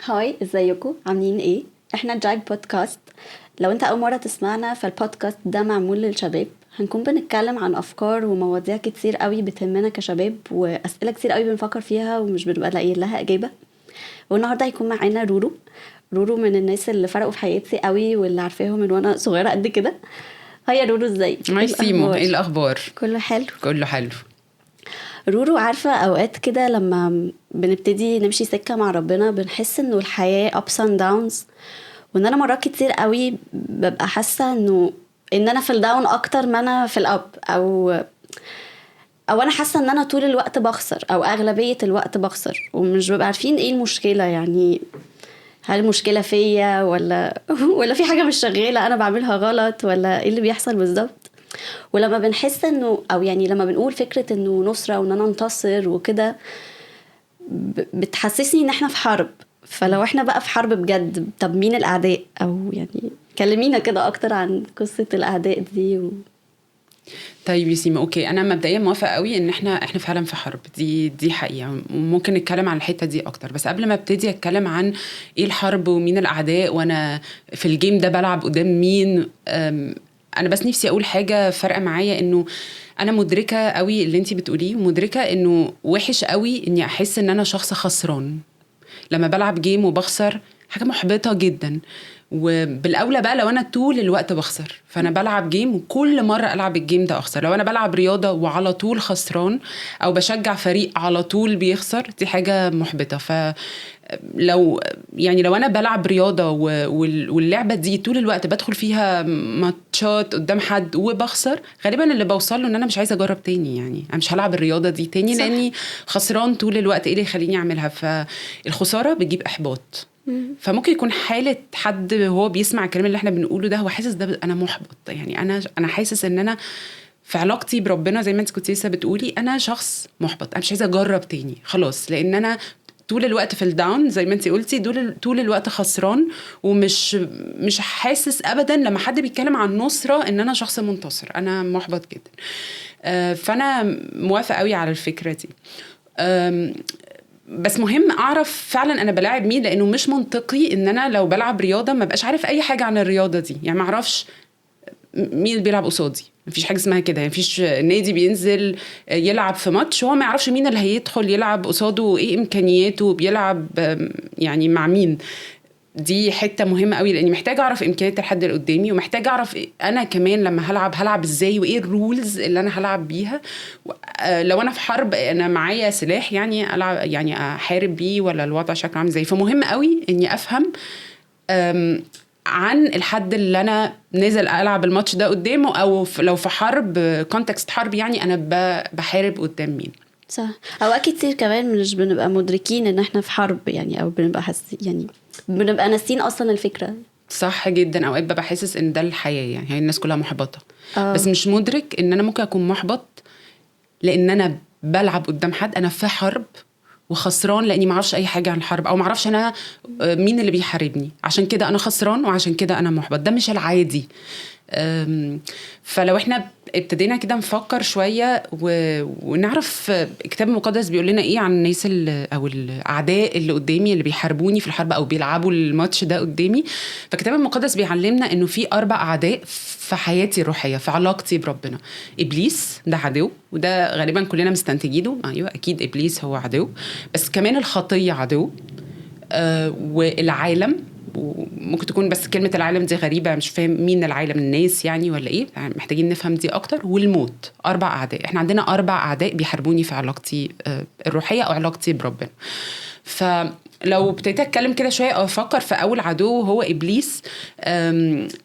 Hi، ازيكم؟ عاملين ايه؟ احنا جاك بودكاست. لو انت اول مرة تسمعنا، فالبودكاست ده معمول للشباب. هنكون بنتكلم عن افكار ومواضيع كتير قوي بتهمنا كشباب، واسئلة كتير قوي بنفكر فيها ومش بنبقى لاقيين لها اجابه. والنهارده هيكون معانا رورو. رورو من الناس اللي فرقوا في حياتي قوي واللي عارفاهم من وانا صغيرة قد كده. Hi يا رورو، ازيك؟ Hi سيمو، ايه الاخبار؟ كله حلو. كله حلو. رورو، عارفة أوقات كده لما بنبتدي نمشي سكة مع ربنا بنحس إنه الحياة ups and downs، وإن أنا مرات كتير قوي ببقى حاسة إن أنا في ال down أكتر ما أنا في ال up، أو أنا حاسة إن أنا طول الوقت بخسر أو أغلبية الوقت بخسر، ومش ببقى عارفين إيه المشكلة. يعني هل المشكلة فيا ولا في حاجة مش شغالة أنا بعملها غلط، ولا إيه اللي بيحصل بالظبط؟ ولما بنحس انه او يعني لما بنقول فكرة انه نصره وان انا انتصر وكده، بتحسسني ان احنا في حرب. فلو احنا بقى في حرب بجد، طب مين الاعداء؟ او يعني كلمينا كده اكتر عن قصة الاعداء دي. طيب يا سيما، okay، انا مبدئيا موافقة قوي ان احنا فعلا في حرب، دي حقيقه، وممكن نتكلم عن الحتة دي اكتر. بس قبل ما ابتدي اتكلم عن ايه الحرب ومين الاعداء وانا في ال game ده بلعب قدام مين، انا بس نفسي اقول حاجة فارقه معايا، انه انا مدركه قوي اللي انت بتقوليه، مدركه انه وحش قوي اني احس ان انا شخص خسران لما بلعب game وبخسر، حاجة محبطة جدا. وبالاولى بقى لو انا طول الوقت بخسر، فانا بلعب game وكل مرة العب ال game ده اخسر. لو انا بلعب رياضة وعلى طول خسران، او بشجع فريق على طول بيخسر، دي حاجة محبطه. فلو يعني لو انا بلعب رياضة واللعبة دي طول الوقت بدخل فيها ماتشات قدام حد وبخسر، غالبا اللي بوصل له ان انا مش عايزه اجرب تاني، يعني انا مش هلعب الرياضة دي تاني لاني خسران طول الوقت، ايه اللي يخليني اعملها؟ فالخساره بتجيب احباط. فممكن يكون حالة حد هو بيسمع الكلام اللي احنا بنقوله ده، هو حاسس ده، انا محبط، يعني انا حاسس ان انا في علاقتي بربنا زي ما انت كنت لسه بتقولي انا شخص محبط، انا مش عايزه اجرب تاني خلاص، لان انا طول الوقت في ال down زي ما انت قلتي، طول الوقت خسران، ومش مش حاسس ابدا لما حد بيتكلم عن نصره ان انا شخص منتصر، انا محبط جدا. فانا موافقة قوي على الفكرة دي. بس مهم اعرف فعلا انا بلاعب مين، لانه مش منطقي ان انا لو بلعب رياضة ما بقاش عارف اي حاجة عن الرياضة دي، يعني ما اعرفش مين اللي بيلعب قصادي، مفيش حاجة اسمها كده، يعني مفيش نادي بينزل يلعب في ماتش وهو ما يعرفش مين اللي هيدخل يلعب قصاده وايه امكانياته، بيلعب يعني مع مين. دي حتة مهمة قوي، لاني محتاجه اعرف امكانيات الحد اللي قدامي، ومحتاجة اعرف انا كمان لما هلعب هلعب ازاي، وايه ال rules اللي انا هلعب بيها. لو انا في حرب انا معايا سلاح يعني العب، يعني احارب بيه، ولا الوضع شكله عامل ازاي. فمهم قوي اني افهم عن الحد اللي انا نازل العب الماتش ده قدامه، او لو في حرب، context حرب، يعني انا بحارب قدام مين. صح. اوقات كتير كمان مش بنبقى مدركين ان احنا في حرب، يعني او بنبقى حاسين، يعني بنبقى ناسيين اصلا الفكرة. صح جدا. اوقات ببقى حاسس ان ده الحياة، يعني هي الناس كلها محبطة، بس مش مدرك ان انا ممكن اكون محبط لان انا بلعب قدام حد، انا في حرب وخسران لاني ما اعرفش اي حاجة عن الحرب، او ما اعرفش انا مين اللي بيحاربني، عشان كده انا خسران وعشان كده انا محبط. ده مش العادي. فلو احنا ابتدينا كده نفكر شوية ونعرف الكتاب المقدس بيقول لنا ايه عن الناس او الاعداء اللي قدامي اللي بيحاربوني في الحرب او بيلعبوا الماتش ده قدامي، فالكتاب المقدس بيعلمنا انه في 4 اعداء في حياتي الروحية، في علاقتي بربنا. ابليس ده عدو، وده غالبا كلنا مستنتجينه، ايوه اكيد ابليس هو عدو، بس كمان الخطية عدو، والعالم. وممكن تكون بس كلمة العالم دي غريبة، مش فاهم مين العالم، الناس يعني ولا إيه، يعني محتاجين نفهم دي أكتر. والموت، 4 أعداء. إحنا عندنا 4 أعداء بيحاربوني في علاقتي الروحية أو علاقتي بربنا. فلو ابتديت أتكلم كده شوية أو أفكر في أول عدو هو إبليس.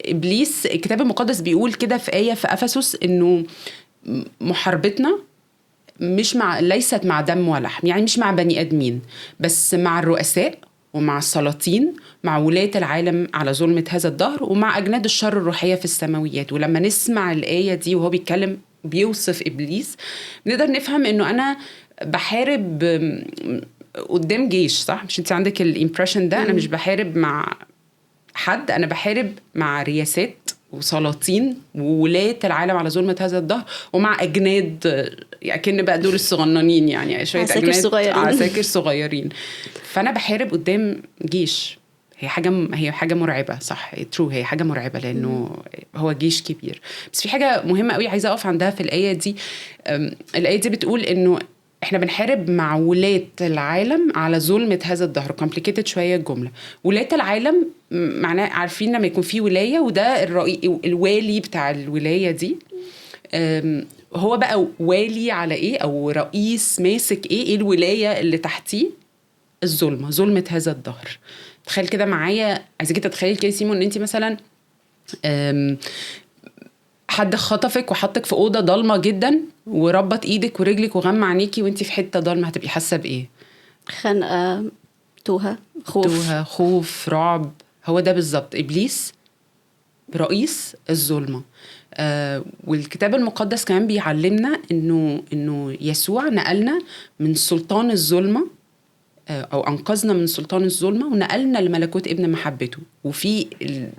إبليس الكتاب المقدس بيقول كده في آية في أفسس إنه محاربتنا ليست مع دم ولحم، يعني مش مع بني آدمين، بس مع الرؤساء ومع السلاطين، مع ولاة العالم على ظلمة هذا الدهر، ومع أجناد الشر الروحية في السماويات. ولما نسمع الآية دي وهو بيتكلم بيوصف إبليس، نقدر نفهم إنه أنا بحارب قدام جيش، صح؟ مش أنت عندك ال impression ده؟ أنا مش بحارب مع حد، أنا بحارب مع رياسات وسلاطين وولاة العالم على ظلمة هذا الدهر، ومع أجناد، أكن بقى دول الصغننين يعني، شوية عساكر أجناد، صغيرين. عساكر صغيرين. فأنا بحارب قدام جيش، هي حاجة مرعبة، صح، true، هي حاجة مرعبة لأنه هو جيش كبير. بس في حاجة مهمة قوي عايزة أقف عندها في الآية دي. الآية دي بتقول إنه احنا بنحارب مع ولاة العالم على ظلمة هذا الدهر. complicated شوية الجملة. ولاة العالم معناه، عارفين لما يكون في ولاية وده الوالي بتاع الولاية دي، هو بقى والي على ايه او رئيس ماسك ايه؟ ايه الولاية اللي تحتيه؟ الظلمة، ظلمة هذا الدهر. تخيل كده معايا، عايزاكي تتخيل كده سيمو ان انت مثلا حد خطفك وحطك في اوضة ضلمة جدا وربط ايدك ورجلك وغمى عينيكي وانت في حتة ضلمه، هتبقي حاسه بايه؟ خنقة، توهة، خوف. توهة، خوف، رعب. هو ده بالظبط ابليس رئيس الظلمه. والكتاب المقدس كمان بيعلمنا انه يسوع نقلنا من سلطان الظلمة، او انقذنا من سلطان الظلمة ونقلنا لملكوت ابن محبته. وفي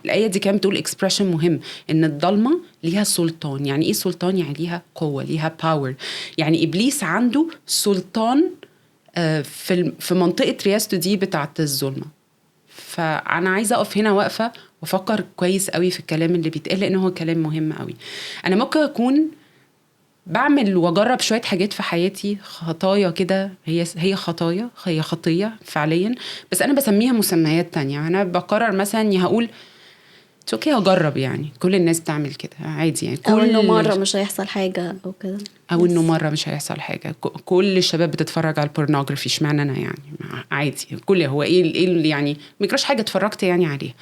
الايه دي كمان بتقول expression مهم، ان الضلمة ليها سلطان. يعني ايه سلطان؟ يعني ليها قوه، ليها power. يعني ابليس عنده سلطان في منطقة رياسته دي بتاعه الظلمه. فانا عايزه اقف هنا واقفة وافكر كويس قوي في الكلام اللي بيتقال، لان هو كلام مهم قوي. انا ممكن اكون بعمل واجرب شوية حاجات في حياتي، خطايا كده، هي خطايا، هي خطيه فعليا، بس انا بسميها مسميات تانية. انا بقرر مثلا اني هقول okay هجرب، يعني كل الناس بتعمل كده عادي يعني. او انه مرة مش هيحصل حاجة او كده. او انه مرة مش هيحصل حاجه. كل الشباب بتتفرج على ال pornography، اشمعنى انا يعني؟ عادي، كل هو ايه اللي يعني ما يجراش حاجه، اتفرجت يعني عليها.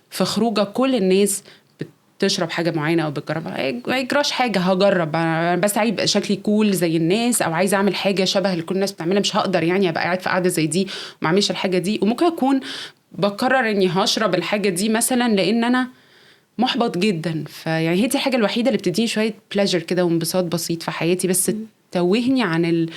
في خروجه كل الناس بتشرب حاجة معينة او بتجربها، ما يجراش حاجه، هجرب أنا، بس عايز يبقى شكلي cool زي الناس، او عايزه اعمل حاجة شبه اللي كل الناس بتعملها، مش هقدر يعني ابقى قاعد في قعدة زي دي وما اعملش الحاجة دي. وممكن اكون بقرر اني هشرب الحاجة دي مثلا لان انا محبط جدا، فيعني هي دي الحاجة الوحيدة اللي بتديني شوية pleasure كده وانبساط بسيط في حياتي، بس توهني عن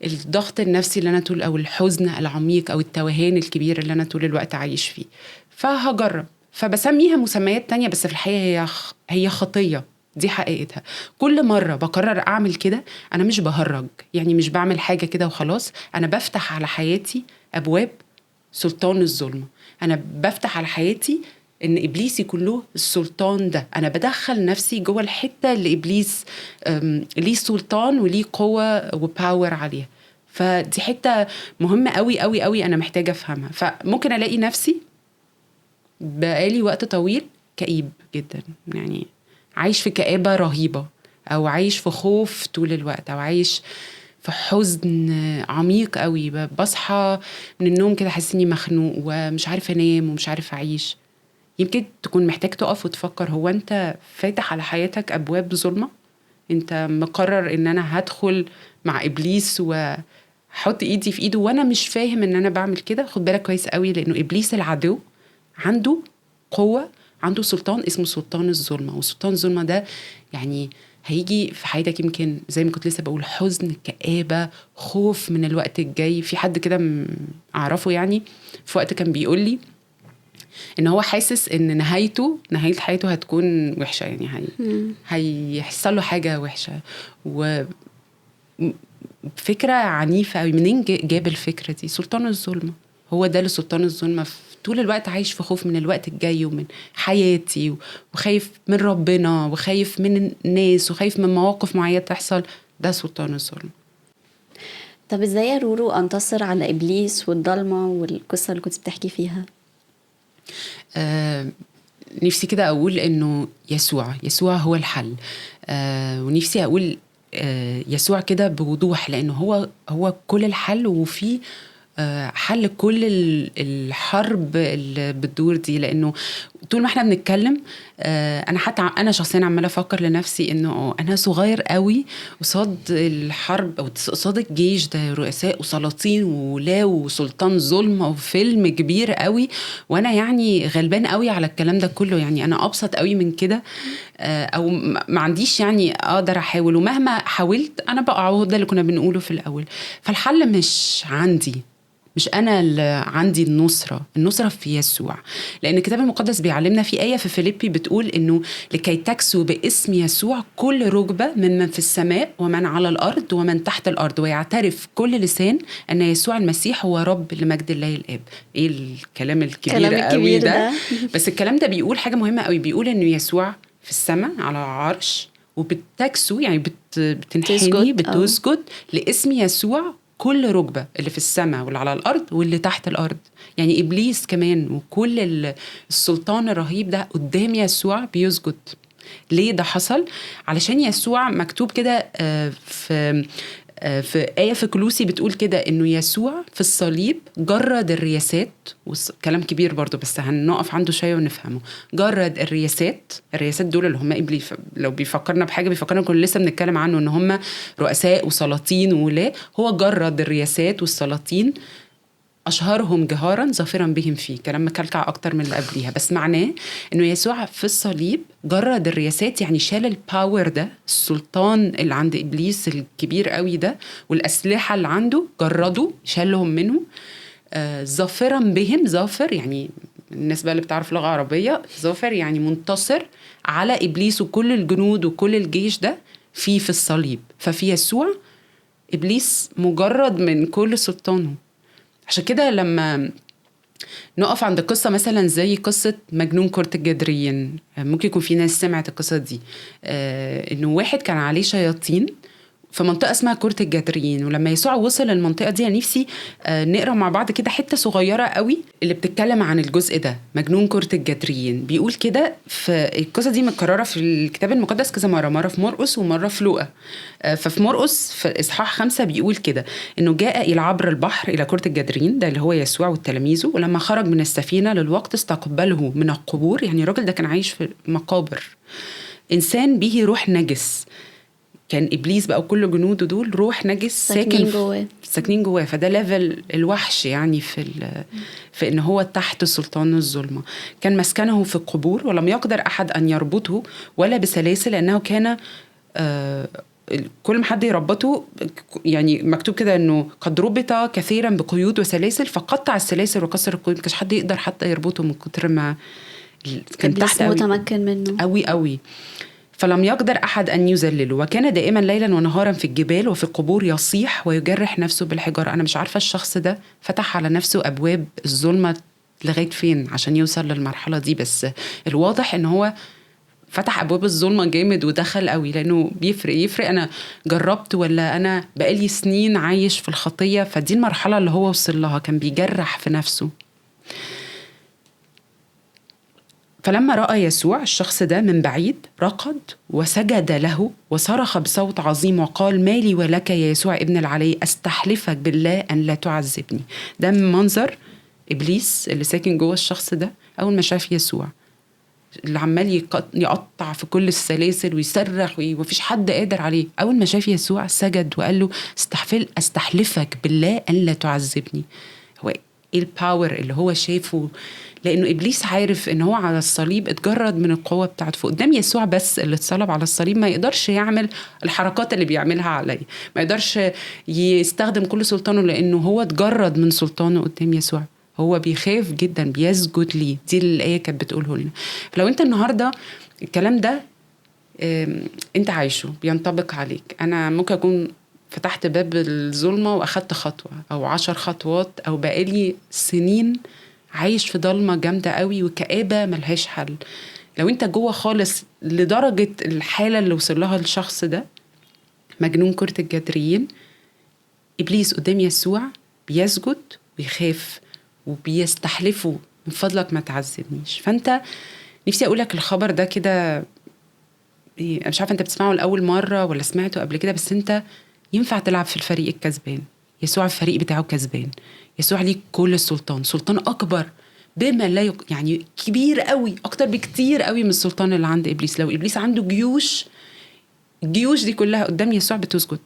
الضغط النفسي اللي انا طول، او الحزن العميق او التوهان الكبير اللي انا طول الوقت عايش فيه، فهجرب. فبسميها مسميات تانية، بس في الحقيقة هي خطية، دي حقيقتها. كل مرة بقرر أعمل كده أنا مش بهرج، يعني مش بعمل حاجة كده وخلاص، أنا بفتح على حياتي أبواب سلطان الظلمة. أنا بفتح على حياتي إن إبليس يكون له السلطان ده. أنا بدخل نفسي جوه الحتة اللي إبليس ليه سلطان وليه قوة و power عليها. فدي حتة مهمة قوي قوي قوي أنا محتاجة أفهمها. فممكن ألاقي نفسي بقالي وقت طويل كئيب جدا، يعني عايش في كآبة رهيبة، أو عايش في خوف طول الوقت، أو عايش في حزن عميق قوي. بصحى من النوم كده حاسس اني مخنوق ومش عارفه انام ومش عارفه اعيش. يمكن تكون محتاج تقف وتفكر، هو انت فاتح على حياتك ابواب ظلمه؟ انت مقرر ان انا هدخل مع ابليس وحط ايدي في ايده وانا مش فاهم ان انا بعمل كده؟ خد بالك كويس قوي، لانه ابليس العدو عنده قوه، عنده سلطان اسمه سلطان الظلمه. وسلطان الظلمة ده يعني هيجي في حياتك يمكن زي ما كنت لسه بقول حزن، كآبة، خوف من الوقت الجاي. في حد كده اعرفه يعني في وقت كان بيقول لي ان هو حاسس ان نهاية حياته هتكون وحشة، يعني هيحصل له حاجة وحشة. و فكرة عنيفة قوي. منين جاب الفكرة دي؟ سلطان الظلمة. هو ده اللي سلطان الظلمة، في طول الوقت عايش في خوف من الوقت الجاي ومن حياتي، وخايف من ربنا وخايف من الناس وخايف من مواقف معينة تحصل. ده سلطان الظلمة. طب ازاي يا رورو انتصر على ابليس والضلمة والقصة اللي كنت بتحكي فيها؟ نفسي كده اقول انه يسوع هو الحل. ونفسي اقول يسوع كده بوضوح، لانه هو كل الحل، وفي حل كل الحرب اللي بتدور دي. لانه طول ما احنا بنتكلم، انا حتى انا شخصيا عماله افكر لنفسي انه انا صغير قوي قصاد الحرب او قصاد الجيش ده، رؤساء وسلاطين وولاة وسلطان ظلمه وفيلم كبير قوي، وانا يعني غلبان قوي على الكلام ده كله. يعني انا ابسط قوي من كده، او ما عنديش يعني اقدر احاول، ومهما حاولت انا بقع. وهو ده اللي كنا بنقوله في الاول. فالحل مش عندي، مش أنا اللي عندي النصرة، النصرة في يسوع. لأن الكتاب المقدس بيعلمنا في آية في فيليبي بتقول إنه لكي تكسو باسم يسوع كل ركبة من في السماء ومن على الأرض ومن تحت الأرض، ويعترف كل لسان أن يسوع المسيح هو رب لمجد الله الآب. إيه الكلام الكبير قوي ده؟ بس الكلام ده بيقول حاجة مهمة قوي، بيقول إنه يسوع في السماء على العرش، وبتكسو يعني بتنحني، بتسجد لاسم يسوع كل ركبة اللي في السماء واللي على الأرض واللي تحت الأرض. يعني إبليس كمان وكل السلطان الرهيب ده قدام يسوع بيسجد. ليه ده حصل؟ علشان يسوع مكتوب كده في آية في كلوسي بتقول كده إنه يسوع في الصليب جرد الرياسات، وكلام كبير برضو بس هنقف عنده شوية ونفهمه. جرد الرياسات، الرياسات دول اللي هم إبليس، لو بيفكرنا بحاجة بيفكرنا كنا لسه بنتكلم عنه إن هم رؤساء وسلاطين ولا، هو جرد الرياسات والسلاطين، أشهرهم جهارا ظافرا بهم فيه. كلام مكلكع أكتر من اللي قبليها، بس معناه إنه يسوع في الصليب جرد الرياسات، يعني شال ال power ده، السلطان اللي عند إبليس الكبير قوي ده والأسلحة اللي عنده، جرده، شالهم منه. ظافرا بهم، ظافر يعني الناس بقى اللي بتعرف لغة عربية، ظافر يعني منتصر على إبليس وكل الجنود وكل الجيش ده في الصليب. ففي يسوع إبليس مجرد من كل سلطانه. عشان كده لما نقف عند قصة مثلا زي قصة مجنون كرة الجدريين، ممكن يكون في ناس سمعت القصة دي، إنه واحد كان عليه شياطين في منطقة اسمها كرة الجدريين، ولما يسوع وصل للمنطقة دي، أنا نفسي نقرأ مع بعض كده حتة صغيرة قوي اللي بتتكلم عن الجزء ده، مجنون كرة الجدريين. بيقول كده، في القصة دي متكررة في الكتاب المقدس كذا مرة، مرة في مرقس ومرة في لوقا. ففي مرقس في إصحاح 5 بيقول كده إنه جاء إلى عبر البحر إلى كرة الجدريين، ده اللي هو يسوع وتلاميذه، ولما خرج من السفينة للوقت استقبله من القبور، يعني الراجل ده كان عايش في مقابر، إنسان به روح نجس، كان إبليس بقى وكل جنوده دول روح نجس ساكنين جواه. فده level الوحش يعني في إن هو تحت سلطان الظلمة. كان مسكنه في القبور ولم يقدر أحد أن يربطه ولا بسلاسل، لأنه كان كل ما حد يربطه، يعني مكتوب كده إنه قد ربط كثيرا بقيود وسلاسل فقطع السلاسل وكسر القيود، ما كانش حد يقدر حتى يربطه من كتر ما كان تحت متمكن منه قوي قوي. فلم يقدر أحد أن يذلله، وكان دائما ليلا ونهارا في الجبال وفي القبور يصيح ويجرح نفسه بالحجارة. أنا مش عارفة الشخص ده فتح على نفسه أبواب الظلمة لغاية فين عشان يوصل للمرحلة دي، بس الواضح إن هو فتح أبواب الظلمة جامد ودخل قوي، لأنه بيفرق أنا جربت ولا أنا بقالي سنين عايش في الخطية. فدي المرحلة اللي هو وصل لها، كان بيجرح في نفسه. فلما رأى يسوع الشخص ده من بعيد ركض وسجد له وصرخ بصوت عظيم وقال: ما لي ولك يا يسوع ابن العلي، أستحلفك بالله أن لا تعذبني. ده من منظر إبليس اللي ساكن جوه الشخص ده أول ما شاف يسوع اللي عمال يقطع في كل السلاسل ويصرخ ومفيش حد قادر عليه. أول ما شاف يسوع سجد وقال له: أستحلفك بالله أن لا تعذبني. هو إيه ال power اللي هو شافه؟ لأنه إبليس عارف إن هو على الصليب اتجرد من القوة بتاعته، فقدام يسوع بس اللي اتصلب على الصليب ما يقدرش يعمل الحركات اللي بيعملها عليه، ما يقدرش يستخدم كل سلطانه، لأنه هو اتجرد من سلطانه قدام يسوع. هو بيخاف جدا، بيسجد ليه. دي اللي الآية كانت بتقوله لنا. فلو أنت النهاردة الكلام ده أنت عايشه بينطبق عليك، أنا ممكن أكون فتحت باب الظلمة وأخدت خطوة أو 10 خطوات، أو بقالي سنين عايش في ضلمة جامدة قوي وكآبة ملهاش حل. لو انت جوه خالص لدرجة الحالة اللي وصل لها الشخص ده مجنون كرة الجدريين، إبليس قدام يسوع بيسجد ويخاف وبيستحلفه من فضلك ما تعذبنيش. فانت نفسي أقولك الخبر ده كده، أنا مش عارفة انت بتسمعه لأول مرة ولا سمعته قبل كده، بس انت ينفع تلعب في الفريق الكسبان. يسوع الفريق بتاعه كسبان، يسوع ليه كل السلطان، سلطان أكبر بما لا يعني كبير قوي، أكتر بكتير قوي من السلطان اللي عند إبليس. لو إبليس عنده جيوش، الجيوش دي كلها قدام يسوع بتسجد،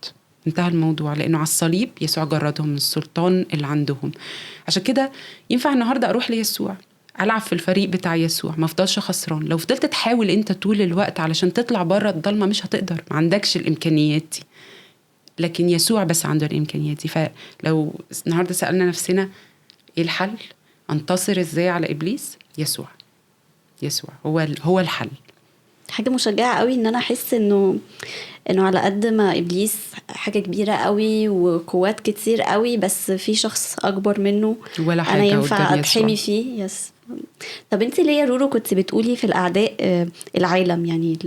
انتهى الموضوع، لأنه على الصليب يسوع جردهم من السلطان اللي عندهم. عشان كده ينفع النهاردة أروح ليسوع، ألعب في الفريق بتاع يسوع، ما أفضلش خسران. لو فضلت تحاول أنت طول الوقت علشان تطلع بره الضلمة مش هتقدر، ما عندكش الإمكانيات دي. لكن يسوع بس عنده الامكانيات دي. فلو النهارده سالنا نفسنا ايه الحل، انتصر ازاي على ابليس، يسوع. يسوع هو الحل. حاجة مشجعة قوي ان انا احس انه على قد ما ابليس حاجة كبيرة قوي وقوات كتير قوي، بس في شخص اكبر منه ولا حاجة انا ينفع قدام اتحمي يسوع. فيه. yes. طب انت ليه يا رورو كنت بتقولي في الاعداء العالم، يعني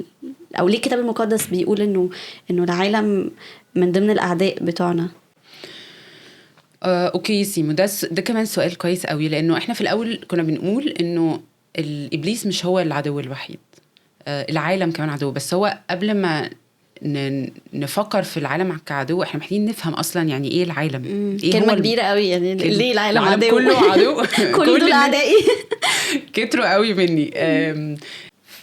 او ليه الكتاب المقدس بيقول انه العالم من ضمن الاعداء بتوعنا؟ Okay يا سيمو، ده كمان سؤال كويس قوي، لانه احنا في الاول كنا بنقول انه الابليس مش هو العدو الوحيد، العالم كمان عدو. بس هو قبل ما نفكر في العالم كعدو، احنا محتاجين نفهم اصلا يعني ايه العالم. ايه كلمة هو كبيرة قوي، يعني ليه العالم العالم عدو؟ كله عدو. كل دول الناس اعدائي. كتروا قوي مني.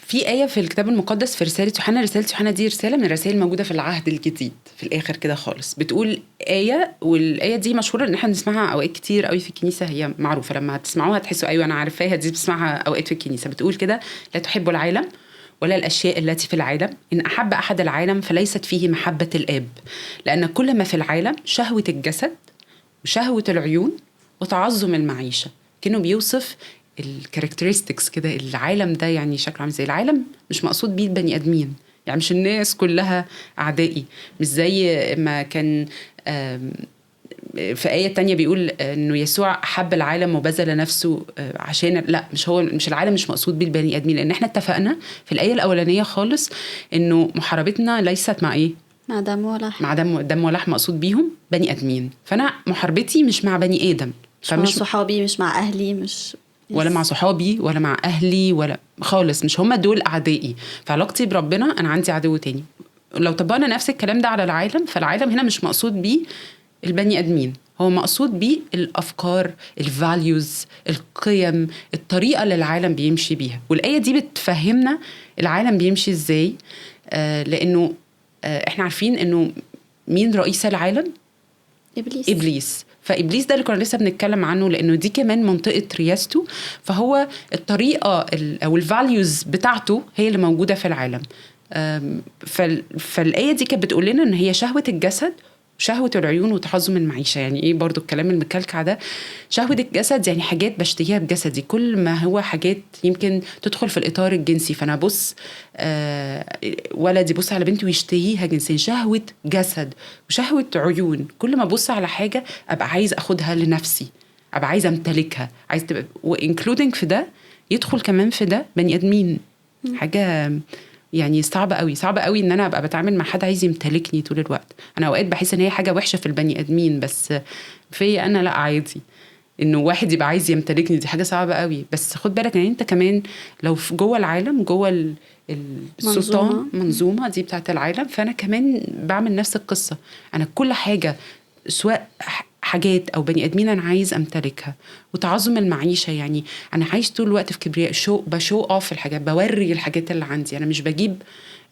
في آية في الكتاب المقدس في رسالة يوحنا. رسالة يوحنا دي رسالة من الرسائل الموجودة في العهد الجديد في الآخر كده خالص، بتقول آية، والآية دي مشهورة إن احنا بنسمعها أوقات كتير قوي في الكنيسة، هي معروفة لما تسمعوها تحسوا أيوة أنا عارفاها دي، بسمعها أوقات في الكنيسة. بتقول كده: لا تحبوا العالم ولا الأشياء التي في العالم، إن أحب أحد العالم فليست فيه محبة الآب، لأن كل ما في العالم شهوة الجسد وشهوة العيون وتعظم المعيشة. كأنه بيوصف ال characteristics كده العالم ده، يعني شكله عامل ازاي. العالم مش مقصود بيه البني ادمين، يعني مش الناس كلها اعدائي، مش زي ما كان في آية تانية بيقول إنه يسوع أحب العالم وبذل نفسه عشان، لا مش هو، مش العالم مش مقصود بيه البني آدمين، لأن إحنا اتفقنا في الآية الأولانية خالص إنه محاربتنا ليست مع إيه؟ مع دم ولحم. مع دم ولحم، مقصود بيهم بني آدمين. فأنا محاربتي مش مع بني آدم، مش مع صحابي، مش مع أهلي، مش ولا مع صحابي ولا مع أهلي ولا خالص، مش هما دول أعدائي. فعلاقتي بربنا أنا عندي عدو تاني. لو طبقنا نفس الكلام ده على العالم، فالعالم هنا مش مقصود بيه البني آدمين، هو مقصود بيه الأفكار، ال values، القيم، الطريقة اللي العالم بيمشي بيها. والآية دي بتفهمنا العالم بيمشي إزاي، لأنه إحنا عارفين إنه مين رئيس العالم؟ إبليس. إبليس. فإبليس ده اللي كنا لسه بنتكلم عنه، لأنه دي كمان منطقة رياسته، فهو الطريقة أو ال values بتاعته هي اللي موجودة في العالم. فالآية دي كانت بتقول لنا إن هي شهوة الجسد، شهوة العيون، وتعظم المعيشة. يعني إيه برضو الكلام المكلكع ده؟ شهوة الجسد يعني حاجات بشتهيها بجسدي، كل ما هو حاجات يمكن تدخل في الإطار الجنسي، فأنا أبص ولدي يبص على بنتي ويشتهيها جنسيا، شهوة جسد. وشهوة عيون، كل ما أبص على حاجة أبقى عايز أخدها لنفسي، أبقى عايز أمتلكها، عايز تبقى، و including في ده يدخل كمان في ده بني آدمين. حاجة يعني صعبة قوي، صعبة قوي ان انا ابقى بتعامل مع حد عايز يمتلكني طول الوقت. انا اوقات بحس ان هي حاجة وحشة في البني ادمين، بس فيا انا لا، عادي انه واحد يبقى عايز يمتلكني، دي حاجة صعبة قوي. بس خد بالك ان انت كمان لو في جوه العالم، جوه السلطان، منظومة دي بتاعت العالم، فانا كمان بعمل نفس القصة. انا كل حاجة سواء حاجات او بني ادمين انا عايز امتلكها. وتعظم المعيشة، يعني انا عايش طول الوقت في كبرياء، ب show off الحاجات، بوري الحاجات اللي عندي. انا مش بجيب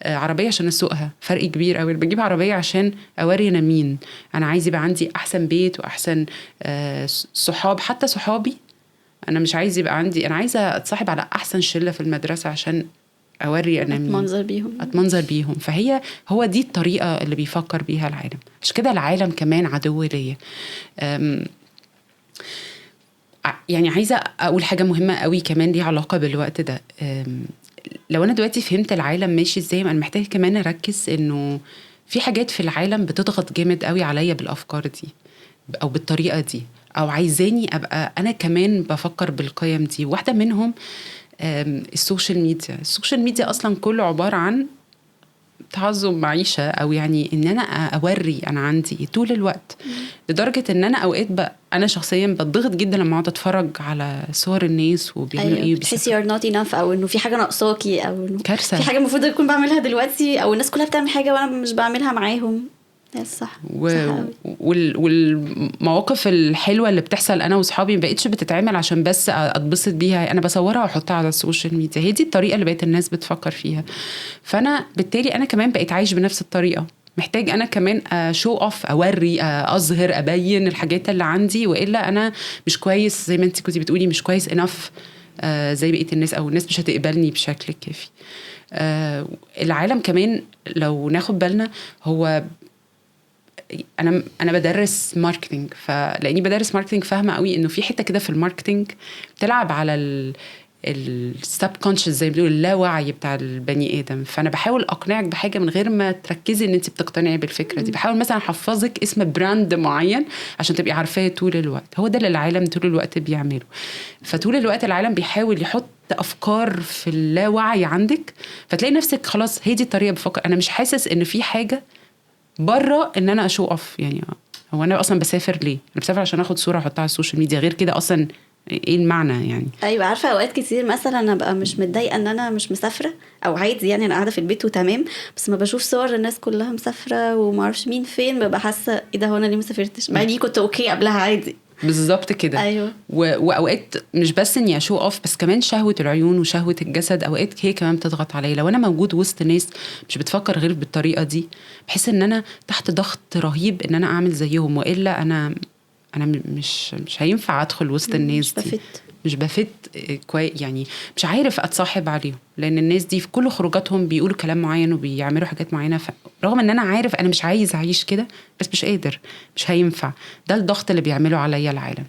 عربية عشان اسوقها، فرق كبير قوي. بجيب عربية عشان اوري انا مين، انا عايز يبقى عندي احسن بيت واحسن صحاب. حتى صحابي انا مش عايز يبقى عندي، انا عايزه اتصاحب على احسن شله في المدرسة عشان اوري انا مين، اتمنظر بيهم، اتمنظر بيهم. فهي هو دي الطريقة اللي بيفكر بيها العالم. عشان كده العالم كمان عدو ليا. يعني عايزه اقول حاجة مهمة قوي كمان ليها علاقة بالوقت ده. لو انا دلوقتي فهمت العالم ماشي ازاي، انا محتاجه كمان اركز انه في حاجات في العالم بتضغط جامد قوي عليا بالافكار دي او بالطريقة دي، او عايزاني ابقى انا كمان بفكر بالقيم دي. واحدة منهم ال social media. ال social media اصلا كله عبارة عن تعظم معيشة، او يعني ان انا اوري انا عندي طول الوقت، لدرجة ان انا اوقات انا شخصيا بتضغط جدا لما اقعد اتفرج على صور الناس وبيعملوا ايه، بتحسي you're not enough، او انه في حاجة ناقصاكي، او انه كارثة، في حاجة المفروض اكون بعملها دلوقتي، او الناس كلها بتعمل حاجة وانا مش بعملها معاهم. صح. والمواقف الحلوة اللي بتحصل انا واصحابي ما بقتش بتتعمل عشان بس اتبسط بيها، انا بصورها واحطها على ال social media. هي دي الطريقة اللي بقت الناس بتفكر فيها. فانا بالتالي انا كمان بقيت عايش بنفس الطريقة، محتاج انا كمان show off، اوري، اظهر، ابين الحاجات اللي عندي، والا انا مش كويس زي ما انت كنتي بتقولي، مش كويس enough زي بقية الناس، او الناس مش هتقبلني بشكل كافي. العالم كمان لو ناخد بالنا هو انا بدرس marketing، فلاني بدرس marketing فاهمه قوي انه في حتة كده في ال marketing بتلعب على ال subconscious زي ما بيقولوا، اللاوعي بتاع البني ادم. فانا بحاول اقنعك بحاجة من غير ما تركزي ان انت بتقتنعي بالفكرة دي. بحاول مثلا احفظك اسم brand معين عشان تبقي عارفاه طول الوقت. هو ده اللي العالم طول الوقت بيعمله. فطول الوقت العالم بيحاول يحط افكار في اللاوعي عندك، فتلاقي نفسك خلاص هي دي الطريقة بفكر. انا مش حاسس ان في حاجة بره ان انا ا show off. يعني هو انا اصلا بسافر ليه؟ انا بسافر عشان اخد صوره احطها على ال social media، غير كده اصلا ايه المعنى يعني؟ ايوه، عارفه اوقات كتير مثلا ابقى مش متضايقة ان انا مش مسافرة او عادي، يعني انا قاعدة في البيت وتمام، بس ما بشوف صور الناس كلها مسافرة وما اعرفش مين فين، ببقى حاسه ايه ده، هو انا ليه ما سافرتش؟ مع اني كنت okay قبلها عادي. بالظبط كده. واوقات مش بس اني ا show off، بس كمان شهوة العيون وشهوة الجسد اوقات هي كمان بتضغط عليا. لو انا موجود وسط ناس مش بتفكر غير بالطريقة دي، بحس ان انا تحت ضغط رهيب ان انا اعمل زيهم، والا انا مش هينفع ادخل وسط الناس مش دي. ب fit. مش ب fit كويس، يعني مش عارف اتصاحب عليهم، لان الناس دي في كل خروجاتهم بيقولوا كلام معين وبيعملوا حاجات معينه، رغم ان انا عارف انا مش عايز اعيش كده، بس مش قادر، مش هينفع. ده الضغط اللي بيعمله عليا العالم.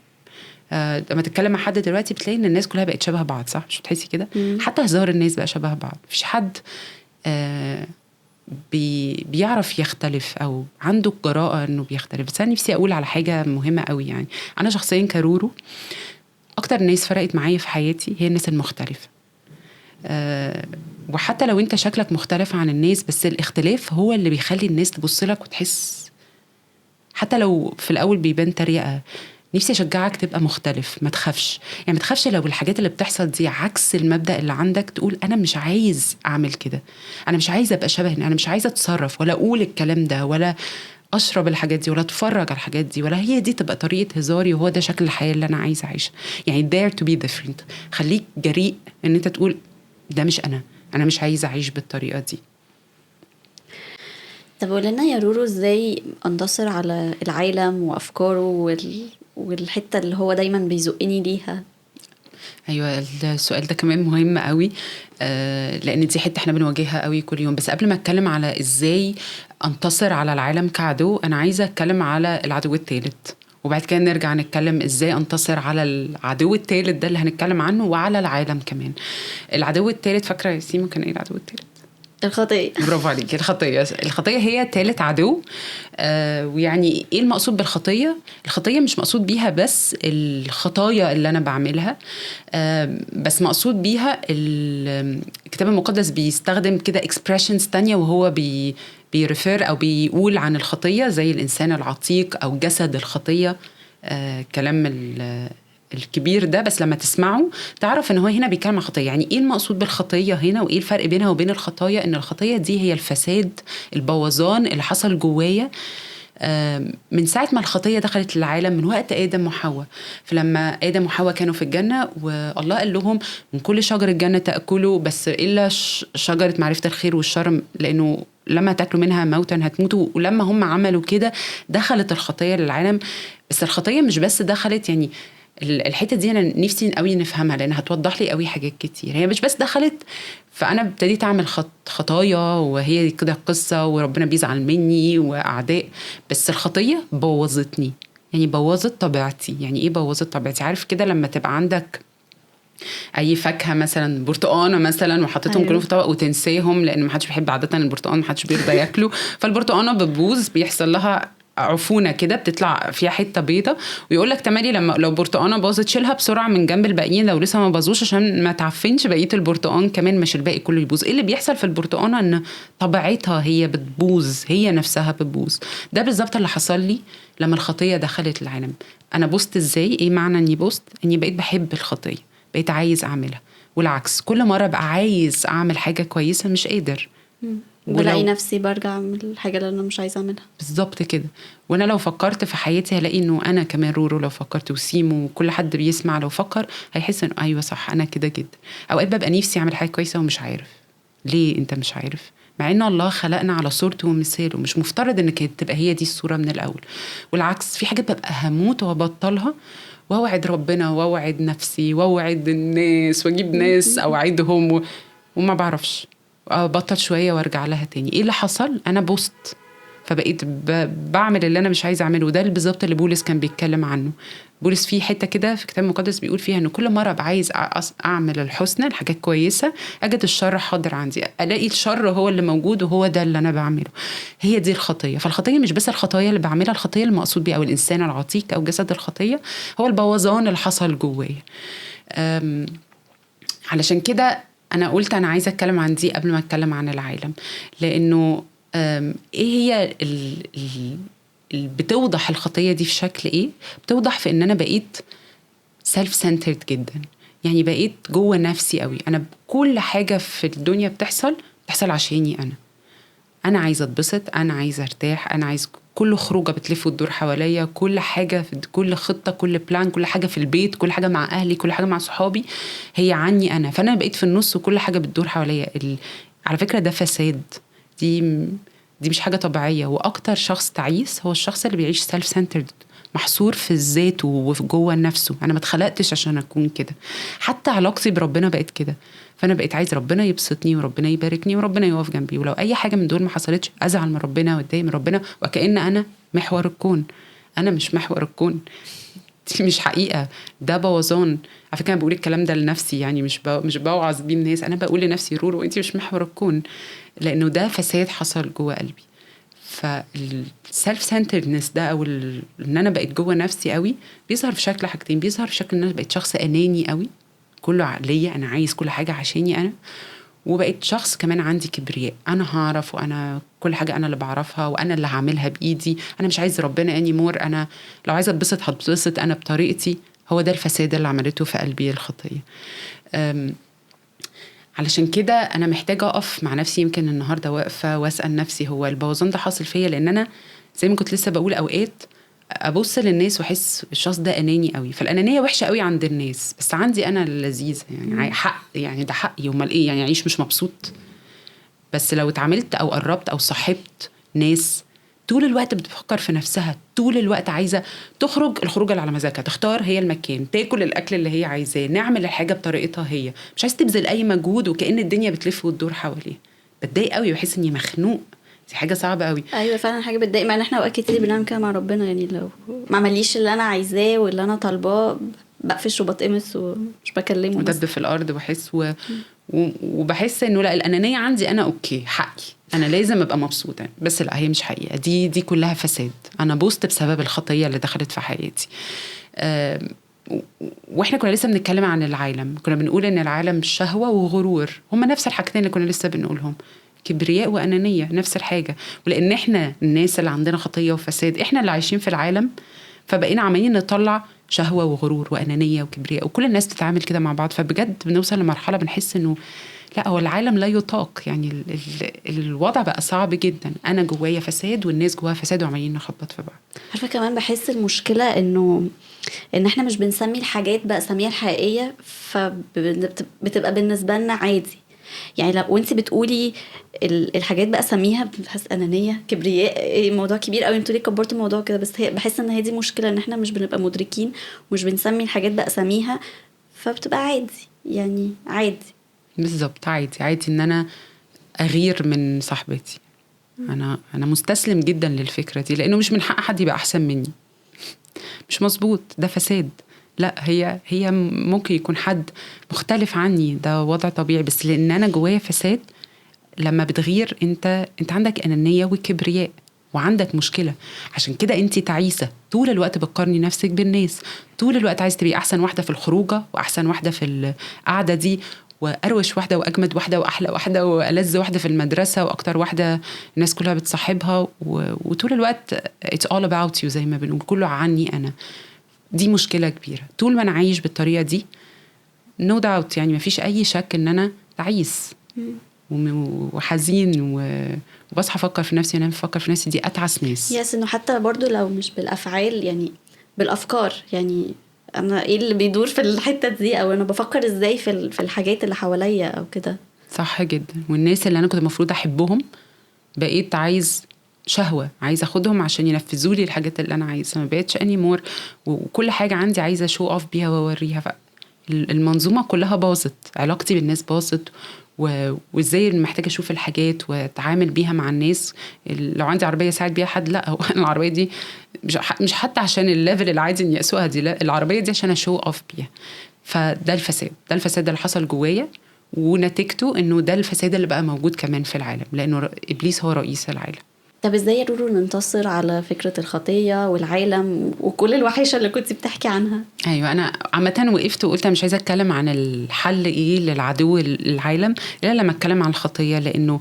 لما تتكلم مع حد دلوقتي بتلاقي ان الناس كلها بقت شبه بعض، صح؟ مش بتحسي كده؟ حتى هزار الناس بقى شبه بعض، مفيش حد بيعرف يختلف او عنده الجراءة انه بيختلف. بس انا نفسي اقول على حاجة مهمة قوي، يعني انا شخصيا كرورو اكتر ناس فرقت معايا في حياتي هي الناس المختلفة. وحتى لو انت شكلك مختلف عن الناس، بس الاختلاف هو اللي بيخلي الناس تبص لك وتحس، حتى لو في الاول بيبان تريقه. نفسي اشجعك تبقى مختلف، ما تخافش، يعني ما تخافش لو الحاجات اللي بتحصل دي عكس المبدأ اللي عندك، تقول انا مش عايز اعمل كده، انا مش عايز ابقى شبه، انا مش عايز اتصرف ولا اقول الكلام ده ولا اشرب الحاجات دي ولا اتفرج على الحاجات دي، ولا هي دي تبقى طريقه هزاري وهو ده شكل الحياة اللي انا عايزه اعيشها. يعني dare to be different، خليك جريء ان انت تقول ده مش انا، انا مش عايزه اعيش بالطريقة دي. طب قول لنا يا رورو، ازاي انتصر على العالم وافكاره والحتة اللي هو دايما بيزقني ليها؟ ايوه، السؤال ده كمان مهم قوي، لان دي حتة احنا بنواجهها قوي كل يوم. بس قبل ما اتكلم على ازاي انتصر على العالم كعدو، انا عايزه اتكلم على العدو الثالث، وبعد كده نرجع نتكلم ازاي انتصر على العدو الثالث ده اللي هنتكلم عنه، وعلى العالم كمان. العدو الثالث، فاكره يا سيمو كان ايه العدو الثالث؟ الخطية. برافو عليك، الخطية. الخطية هي ثالث عدو. ويعني ايه المقصود بالخطية؟ الخطية مش مقصود بيها بس الخطايا اللي انا بعملها، بس مقصود بيها الكتاب المقدس بيستخدم كده expressions تانية وهو بي refer او بيقول عن الخطية، زي الانسان العتيق او جسد الخطية، كلام الكبير ده، بس لما تسمعه تعرف ان هو هنا بيتكلم عن خطيه. يعني ايه المقصود بالخطيه هنا وايه الفرق بينها وبين الخطايا؟ ان الخطية دي هي الفساد، البوظان اللي حصل جوايا من ساعة ما الخطية دخلت العالم، من وقت ادم وحواء. فلما ادم وحواء كانوا في الجنة والله قال لهم من كل شجر الجنة تاكلوا بس الا شجرة معرفة الخير والشر، لانه لما تاكلوا منها موتا هتموتوا. ولما هم عملوا كده دخلت الخطية للعالم. بس الخطية مش بس دخلت، يعني الحتة دي انا نفسي قوي نفهمها لان هتوضح لي قوي حاجات كتير. هي مش بس دخلت فانا ابتديت اعمل خطايا وهي كده قصة وربنا بيزعل مني واعداء، بس الخطية بوظتني، يعني بوظت طبيعتي. يعني ايه بوظت طبيعتي؟ عارف كده لما تبقى عندك اي فاكهة مثلا، برتقانه مثلا، وحطيتهم كلهم في طبق وتنساهم لان ما حدش بيحب عادة البرتقان، ما حدش بيرضى ياكله، فالبرتقانه بتبوظ، بيحصل لها عفونه كده، بتطلع فيها حتة بيضة. ويقول لك تمالي لما لو برتقانه باظت شيلها بسرعة من جنب الباقيين لو لسه ما باظوش عشان ما تعفنش بقية البرتقان كمان، مش الباقي كله يبوظ. ايه اللي بيحصل في البرتقانه؟ ان طبيعتها هي بتبوظ، هي نفسها بتبوظ. ده بالظبط اللي حصل لي لما الخطية دخلت العالم. انا بوظت ازاي؟ ايه معنى اني بوظت؟ اني بقيت بحب الخطية، بقيت عايز اعملها، والعكس كل مرة بقى عايز اعمل حاجة كويسة مش قادر، بلاقي نفسي برجع اعمل الحاجة اللي انا مش عايزه اعملها. بالظبط كده. وانا لو فكرت في حياتي هلاقي انه انا كمان رورو لو فكرت، وسيمو وكل حد بيسمع لو فكر هيحس انه ايوه صح انا كده جدا. اوقات ببقى نفسي اعمل حاجة كويسة ومش عارف ليه. انت مش عارف، مع ان الله خلقنا على صورته ومثاله، مش مفترض ان كانت تبقى هي دي الصورة من الاول. والعكس في حاجات ببقى هموت وابطلها، واوعد ربنا واوعد نفسي واوعد الناس واجيب ناس اوعدهم وما بعرفش ابطل شوية وارجع لها تاني. ايه اللي حصل؟ انا بوست. فبقيت بعمل اللي انا مش عايزه اعمله. وده بالظبط اللي بولس كان بيتكلم عنه. بولس في حتة كده في الكتاب المقدس بيقول فيها انه كل مرة ابقى عايز اعمل الحسنى، الحاجات كويسة، اجد الشر حاضر عندي، الاقي الشر هو اللي موجود وهو ده اللي انا بعمله. هي دي الخطية. فالخطيه مش بس الخطايا اللي بعملها، الخطية المقصود بيها او الانسان العتيق او جسد الخطية هو البوظان اللي حصل جوايا. علشان كده انا قلت انا عايزه اتكلم عن دي قبل ما اتكلم عن العالم، لانه ايه هي ال بتوضح الخطية دي في شكل ايه؟ بتوضح في ان انا بقيت self-centered جدا، يعني بقيت جوه نفسي قوي. انا كل حاجة في الدنيا بتحصل عشاني انا. انا عايزه اتبسط، انا عايزه ارتاح، انا عايز كل خروجه بتلف وتدور حواليا، كل حاجة في كل خطه، كل plan، كل حاجة في البيت، كل حاجة مع اهلي، كل حاجة مع صحابي هي عني انا. فانا بقيت في النص وكل حاجة بتدور حواليا. على فكرة ده فساد، دي مش حاجة طبيعية. واكتر شخص تعيس هو الشخص اللي بيعيش self-centered، محصور في الذات وفي جوه نفسه. انا ما اتخلقتش عشان اكون كده. حتى علاقتي بربنا بقت كده، فانا بقيت عايز ربنا يبسطني وربنا يباركني وربنا يقف جنبي، ولو اي حاجة من دول ما حصلتش ازعل من ربنا واتضايق من ربنا، وكأن انا محور الكون. انا مش محور الكون، دي مش حقيقة، ده بوظان. على فكرة انا بقول الكلام ده لنفسي، يعني مش بوعظ بيه الناس، انا بقول لنفسي رورو انت مش محور الكون، لانه ده فساد حصل جوه قلبي. فال self-centeredness ده او ان انا بقيت جوه نفسي قوي بيظهر في شكل حاجتين. بيظهر في شكل ان انا بقيت شخص اناني قوي، كله ليا انا، عايز كل حاجة عشاني انا. وبقيت شخص كمان عندي كبرياء، انا هعرف وانا كل حاجة انا اللي بعرفها وانا اللي هعملها بايدي، انا مش عايز ربنا anymore، انا لو عايزه اتبسط هتبسط انا بطريقتي. هو ده الفساد اللي عملته في قلبي الخطية. علشان كده انا محتاجه اقف مع نفسي، يمكن النهارده واقفة واسال نفسي هو البوظان ده حاصل فيا؟ لان انا زي ما كنت لسه بقول اوقات ابص للناس واحس الشخص ده اناني قوي، فالانانيه وحشة قوي عند الناس، بس عندي انا لذيذة، يعني حق، يعني ده حقي، امال ايه يعني اعيش مش مبسوط؟ بس لو اتعاملت او قربت او صاحبت ناس طول الوقت بتفكر في نفسها، طول الوقت عايزه تخرج الخروجه اللي على مزاجها، تختار هي المكان، تاكل الاكل اللي هي عايزاه، نعمل الحاجة بطريقتها هي، مش عايزه تبذل اي مجهود، وكأن الدنيا بتلف وتدور حواليها. بتضايق قوي وبحس اني مخنوق، دي حاجة صعبة قوي. ايوه فعلا حاجة بتضايق، مع ان احنا اوقات كتير بنعمل كده مع ربنا، يعني لو ما عمليش اللي انا عايزاه واللي انا طالباه بقفش وبتقمص ومش بكلمه، ودب في الارض بحس وبحس انه لا الانانية عندي انا okay حقي، انا لازم ابقى مبسوطة، بس لا هي مش حقيقة، دي كلها فساد. انا بوست بسبب الخطية اللي دخلت في حياتي. واحنا كنا لسه بنتكلم عن العالم، كنا بنقول ان العالم شهوة وغرور، هما نفس الحاجتين اللي كنا لسه بنقولهم، كبرياء وانانيه نفس الحاجة. ولان احنا الناس اللي عندنا خطيه وفساد، احنا اللي عايشين في العالم، فبقينا عمالين نطلع شهوة وغرور وانانيه وكبرياء، وكل الناس بتتعامل كده مع بعض. فبجد بنوصل لمرحلة بنحس انه لا هو العالم لا يطاق، يعني الوضع بقى صعب جدا، انا جوايا فساد والناس جواها فساد وعمالين نخبط في بعض. عارفه كمان بحس المشكلة انه ان احنا مش بنسمي الحاجات باساميها الحقيقية، فبتبقى بالنسبة لنا عادي. يعني لو وانت بتقولي الحاجات باساميها بحس انانية كبرياء، موضوع كبير قوي، انتوا ليه كبرتوا الموضوع كده؟ بس هي بحس ان هي دي مشكلة، ان احنا مش بنبقى مدركين ومش بنسمي الحاجات باساميها، فبتبقى عادي، يعني عادي. بالظبط، عادي، عادي ان انا اغير من صاحبتي. انا مستسلم جدا للفكرة دي، لانه مش من حق حد يبقى احسن مني، مش مظبوط، ده فساد. لا هي ممكن يكون حد مختلف عني، ده وضع طبيعي، بس لان انا جوايا فساد. لما بتغير انت عندك انانية وكبرياء وعندك مشكلة، عشان كده انت تعيسه طول الوقت، بتقارني نفسك بالناس طول الوقت، عايز تبقي احسن واحدة في الخروجه واحسن واحدة في القعدة دي، واروش واحدة واجمد واحدة واحلى واحدة والذ واحدة في المدرسة، واكتر واحدة الناس كلها بتصاحبها، وطول الوقت it's all about you زي ما بنقول، كله عني انا. دي مشكلة كبيرة. طول ما انا عايش بالطريقة دي no doubt، يعني مفيش اي شك ان انا تعيس وحزين وبصحى افكر في نفسي، انا بفكر في نفسي، دي اتعس ناس. yes، انه حتى برضو لو مش بالافعال يعني بالافكار، يعني انا ايه اللي بيدور في الحتة دي، او انا بفكر ازاي في الحاجات اللي حواليا او كده. صح جدا. والناس اللي انا كنت المفروض احبهم بقيت عايز شهوة، عايزه اخدهم عشان ينفذوا لي الحاجات اللي انا عايزها، ما بقتش anymore، وكل حاجة عندي عايزه show off بيها واوريها. المنظومة كلها باظت، علاقتي بالناس باظت، وازاي محتاجه اشوف الحاجات واتعامل بيها مع الناس. لو عندي عربية اساعد بيها حد، لا، هو انا العربية دي مش حتى عشان ال level العادي اني اسوقها دي، لا، العربية دي عشان ا show off بيها. فده الفساد، ده الفساد اللي حصل جوايا، ونتيجته انه ده الفساد اللي بقى موجود كمان في العالم، لانه ابليس هو رئيس العالم. طب ازاي يا رورو ننتصر على فكرة الخطية والعالم وكل الوحشة اللي كنت بتحكي عنها؟ ايوه، انا عامة وقفت وقلت انا مش عايزة اتكلم عن الحل ايه للعدو العالم الا لما اتكلم عن الخطية، لانه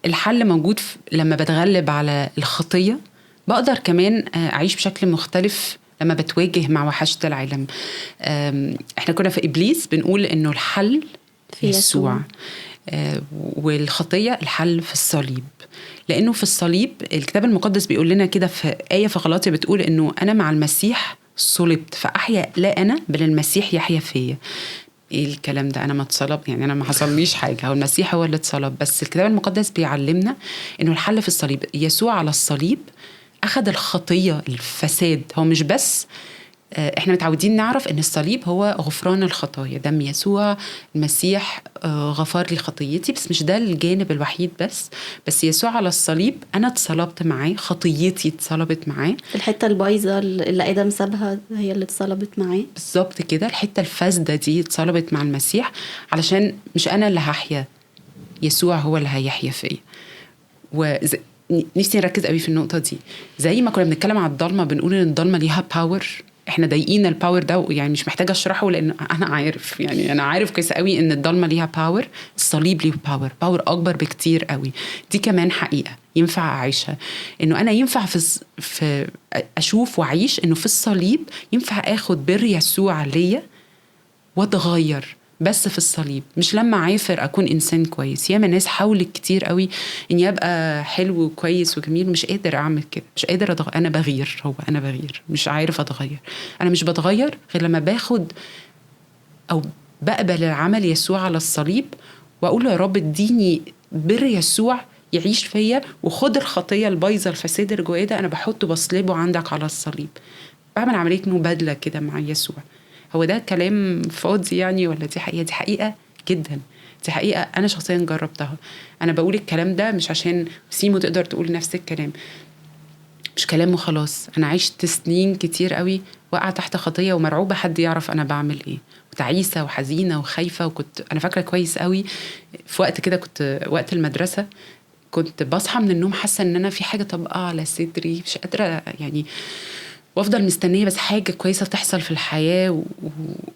الحل موجود لما بتغلب على الخطية بقدر كمان اعيش بشكل مختلف لما بتواجه مع وحشة العالم. احنا كنا في ابليس بنقول انه الحل في يسوع، والخطية الحل في الصليب، لأنه في الصليب الكتاب المقدس بيقول لنا كده في آية في غلاطية بتقول إنه أنا مع المسيح صلبت فأحيا لا أنا بل المسيح يحيا فيا. إيه الكلام ده؟ أنا ما اتصلب، يعني أنا ما حصليش حاجة، هو المسيح هو اللي اتصلب. بس الكتاب المقدس بيعلمنا إنه الحل في الصليب. يسوع على الصليب أخذ الخطية، الفساد. هو مش بس احنا متعودين نعرف ان الصليب هو غفران الخطايا، دم يسوع المسيح غفر لي خطيتي، بس مش ده الجانب الوحيد بس يسوع على الصليب انا اتصلبت معاه، خطيتي اتصلبت معاه، الحتة البايظه اللي ادم سابها هي اللي اتصلبت معاه بالظبط كده، الحتة الفاسدة دي اتصلبت مع المسيح علشان مش انا اللي هحيا، يسوع هو اللي هيحيا فيا. ونفسي نركز قوي في النقطة دي. زي ما كنا بنتكلم على الضلمة بنقول ان الضلمة ليها power، احنا ضايقين ال power ده، يعني مش محتاجه اشرحه لان انا عارف، يعني انا عارف كويس قوي ان الضلمة ليها power، الصليب ليه power، power اكبر بكتير قوي. دي كمان حقيقة ينفع اعيشها، انه انا ينفع في اشوف واعيش انه في الصليب ينفع اخد بر يسوع ليا واتغير، بس في الصليب، مش لما عافر اكون انسان كويس. ياما ناس حاولت كتير قوي اني ابقى حلو وكويس وجميل، مش قادر اعمل كده، مش قادر أتغير. انا بغير، هو انا بغير، مش عارف اتغير. انا مش بتغير غير لما باخد او بقبل العمل يسوع على الصليب واقول له يا رب اديني بر يسوع يعيش فيا، وخد الخطية البايظه الفساد اللي جوايا ده انا بحطه بصلبه عندك على الصليب. بعمل عملية مبادلة كده مع يسوع. هو ده كلام فاضي يعني ولا دي حقيقة؟ دي حقيقة جدا، دي حقيقة أنا شخصيا جربتها. أنا بقول الكلام ده مش عشان سيمو تقدر تقول نفس الكلام، مش كلام وخلاص. أنا عشت سنين كتير قوي وقع تحت خطية ومرعوبة حد يعرف أنا بعمل إيه، وتعيسة وحزينة وخايفة. وكنت أنا فاكرة كويس قوي في وقت كده، كنت وقت المدرسة كنت بصحى من النوم حاسة إن أنا في حاجة طبقة على صدري، مش قادرة يعني، وافضل مستنيه بس حاجة كويسة تحصل في الحياة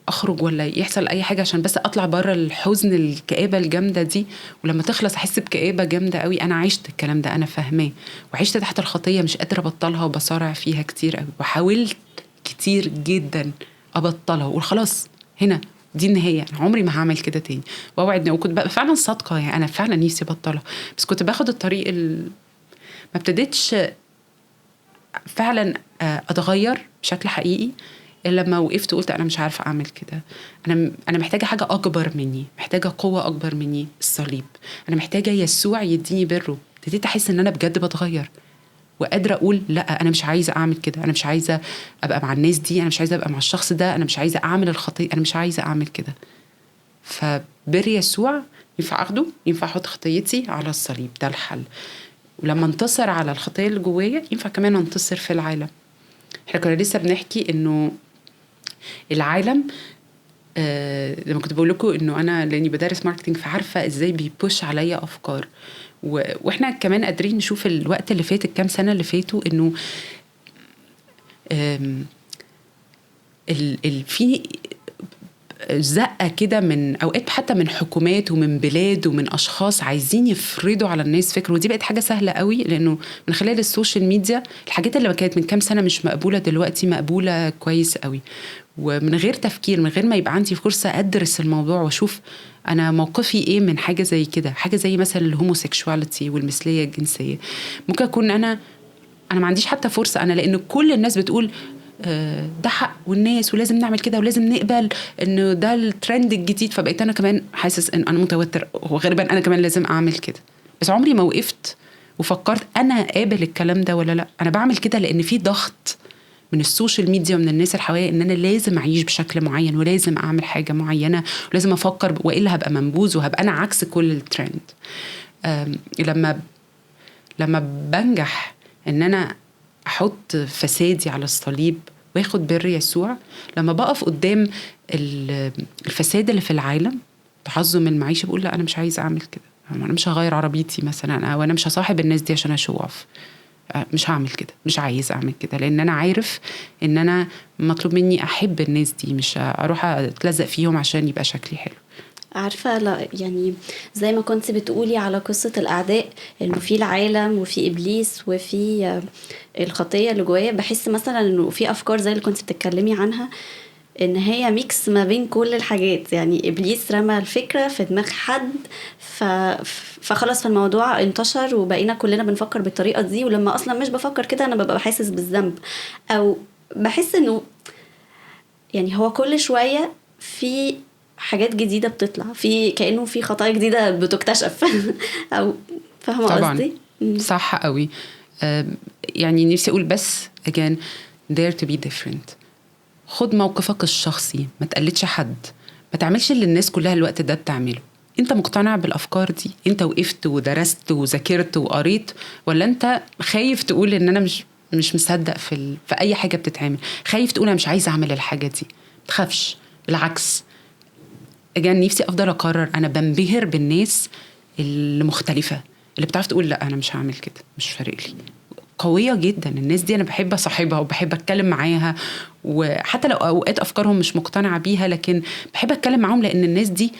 واخرج ولا يحصل اي حاجة عشان بس اطلع بره الحزن الكآبة الجامدة دي، ولما تخلص احس بكآبه جامدة قوي. انا عشت الكلام ده، انا فاهماه، وعشت تحت الخطية مش قادرة ابطلها وبصارع فيها كتير قوي، وحاولت كتير جدا ابطلها واقول خلاص هنا دي النهاية، انا عمري ما هعمل كده تاني، واوعد. وكنت بقى فعلا صادقة، يعني انا فعلا نفسي ابطلها، بس كنت باخد الطريق ما ابتديتش فعلا اتغير بشكل حقيقي الا لما وقفت وقلت انا مش عارفه اعمل كده، انا محتاجه حاجة اكبر مني، محتاجه قوة اكبر مني، الصليب. انا محتاجه يسوع يديني بره. ابتديت احس ان انا بجد بتغير وقادرة اقول لا، انا مش عايزه اعمل كده، انا مش عايزه ابقى مع الناس دي، انا مش عايزه ابقى مع الشخص ده، انا مش عايزه اعمل الخطية، انا مش عايزه اعمل كده. فبر يسوع ينفع اخده، ينفع احط خطيتي على الصليب، ده الحل. ولما انتصر على الخطية اللي جوايا ينفع كمان انتصر في العالم. احنا كنا لسه بنحكي انه العالم، لما كنت بقول لكم انه انا لاني بدرس marketing فعارفه ازاي بي push عليا افكار، واحنا كمان قادرين نشوف الوقت اللي فات، الكام سنة اللي فاتوا، انه في زقه كده من اوقات حتى من حكومات ومن بلاد ومن اشخاص عايزين يفرضوا على الناس فكرة. ودي بقت حاجة سهلة قوي لانه من خلال ال social media الحاجات اللي كانت من كام سنة مش مقبولة دلوقتي مقبولة كويس قوي، ومن غير تفكير، من غير ما يبقى عندي فرصة ادرس الموضوع واشوف انا موقفي ايه من حاجة زي كده. حاجة زي مثلا ال homosexuality والمثليه الجنسية، ممكن اكون انا ما عنديش حتى فرصة انا، لان كل الناس بتقول ده حق والناس ولازم نعمل كده ولازم نقبل انه ده الترند الجديد، فبقيت انا كمان حاسس ان انا متوتر وغالبا انا كمان لازم اعمل كده. بس عمري ما وقفت وفكرت انا قابل الكلام ده ولا لا. انا بعمل كده لان في ضغط من ال social media ومن الناس اللي حواليا ان انا لازم اعيش بشكل معين ولازم اعمل حاجة معينة ولازم افكر، والا هبقى منبوذ وهبقى انا عكس كل الترند. لما بنجح ان انا احط فسادي على الصليب واخد بر يسوع، لما بقف قدام الفساد اللي في العالم، تعظم المعيشة، بقول لا انا مش عايز اعمل كده، انا مش هغير عربيتي مثلا، او انا مش هصاحب الناس دي عشان ا show off، مش هعمل كده، مش عايز اعمل كده، لان انا عارف ان انا مطلوب مني احب الناس دي، مش اروح اتلزق فيهم عشان يبقى شكلي حلو. عارفة، لا يعني زي ما كنت بتقولي على قصة الأعداء، إنه في العالم وفي إبليس وفي الخطية اللي جوايا، بحس مثلا إنه في أفكار زي اللي كنت بتتكلمي عنها إن هي mix ما بين كل الحاجات. يعني إبليس رمى الفكرة في دماغ حد فخلص فالموضوع انتشر وبقينا كلنا بنفكر بالطريقة دي، ولما أصلا مش بفكر كده أنا ببقى حاسس بالذنب، أو بحس إنه يعني هو كل شوية في حاجات جديدة بتطلع، في كأنه في خطايا جديدة بتكتشف أو فاهمة قصدي؟ صح قوي. يعني نفسي أقول بس again dare to be different. خد موقفك الشخصي، ما تقلدش حد، ما تعملش اللي الناس كلها الوقت ده بتعمله. انت مقتنع بالافكار دي؟ انت وقفت ودرست وذاكرت وقريت، ولا انت خايف تقول ان انا مش مصدق في اي حاجة بتتعمل، خايف تقول انا مش عايز اعمل الحاجة دي؟ ما تخافش، بالعكس. again نفسي افضل اكرر، انا بنبهر بالناس المختلفة اللي بتعرف تقول لا انا مش هعمل كده، مش فارق لي. قوية جدا الناس دي، انا بحب اصاحبها وبحب اتكلم معاها، وحتى لو اوقات افكارهم مش مقتنعة بيها لكن بحب اتكلم معاهم، لان الناس دي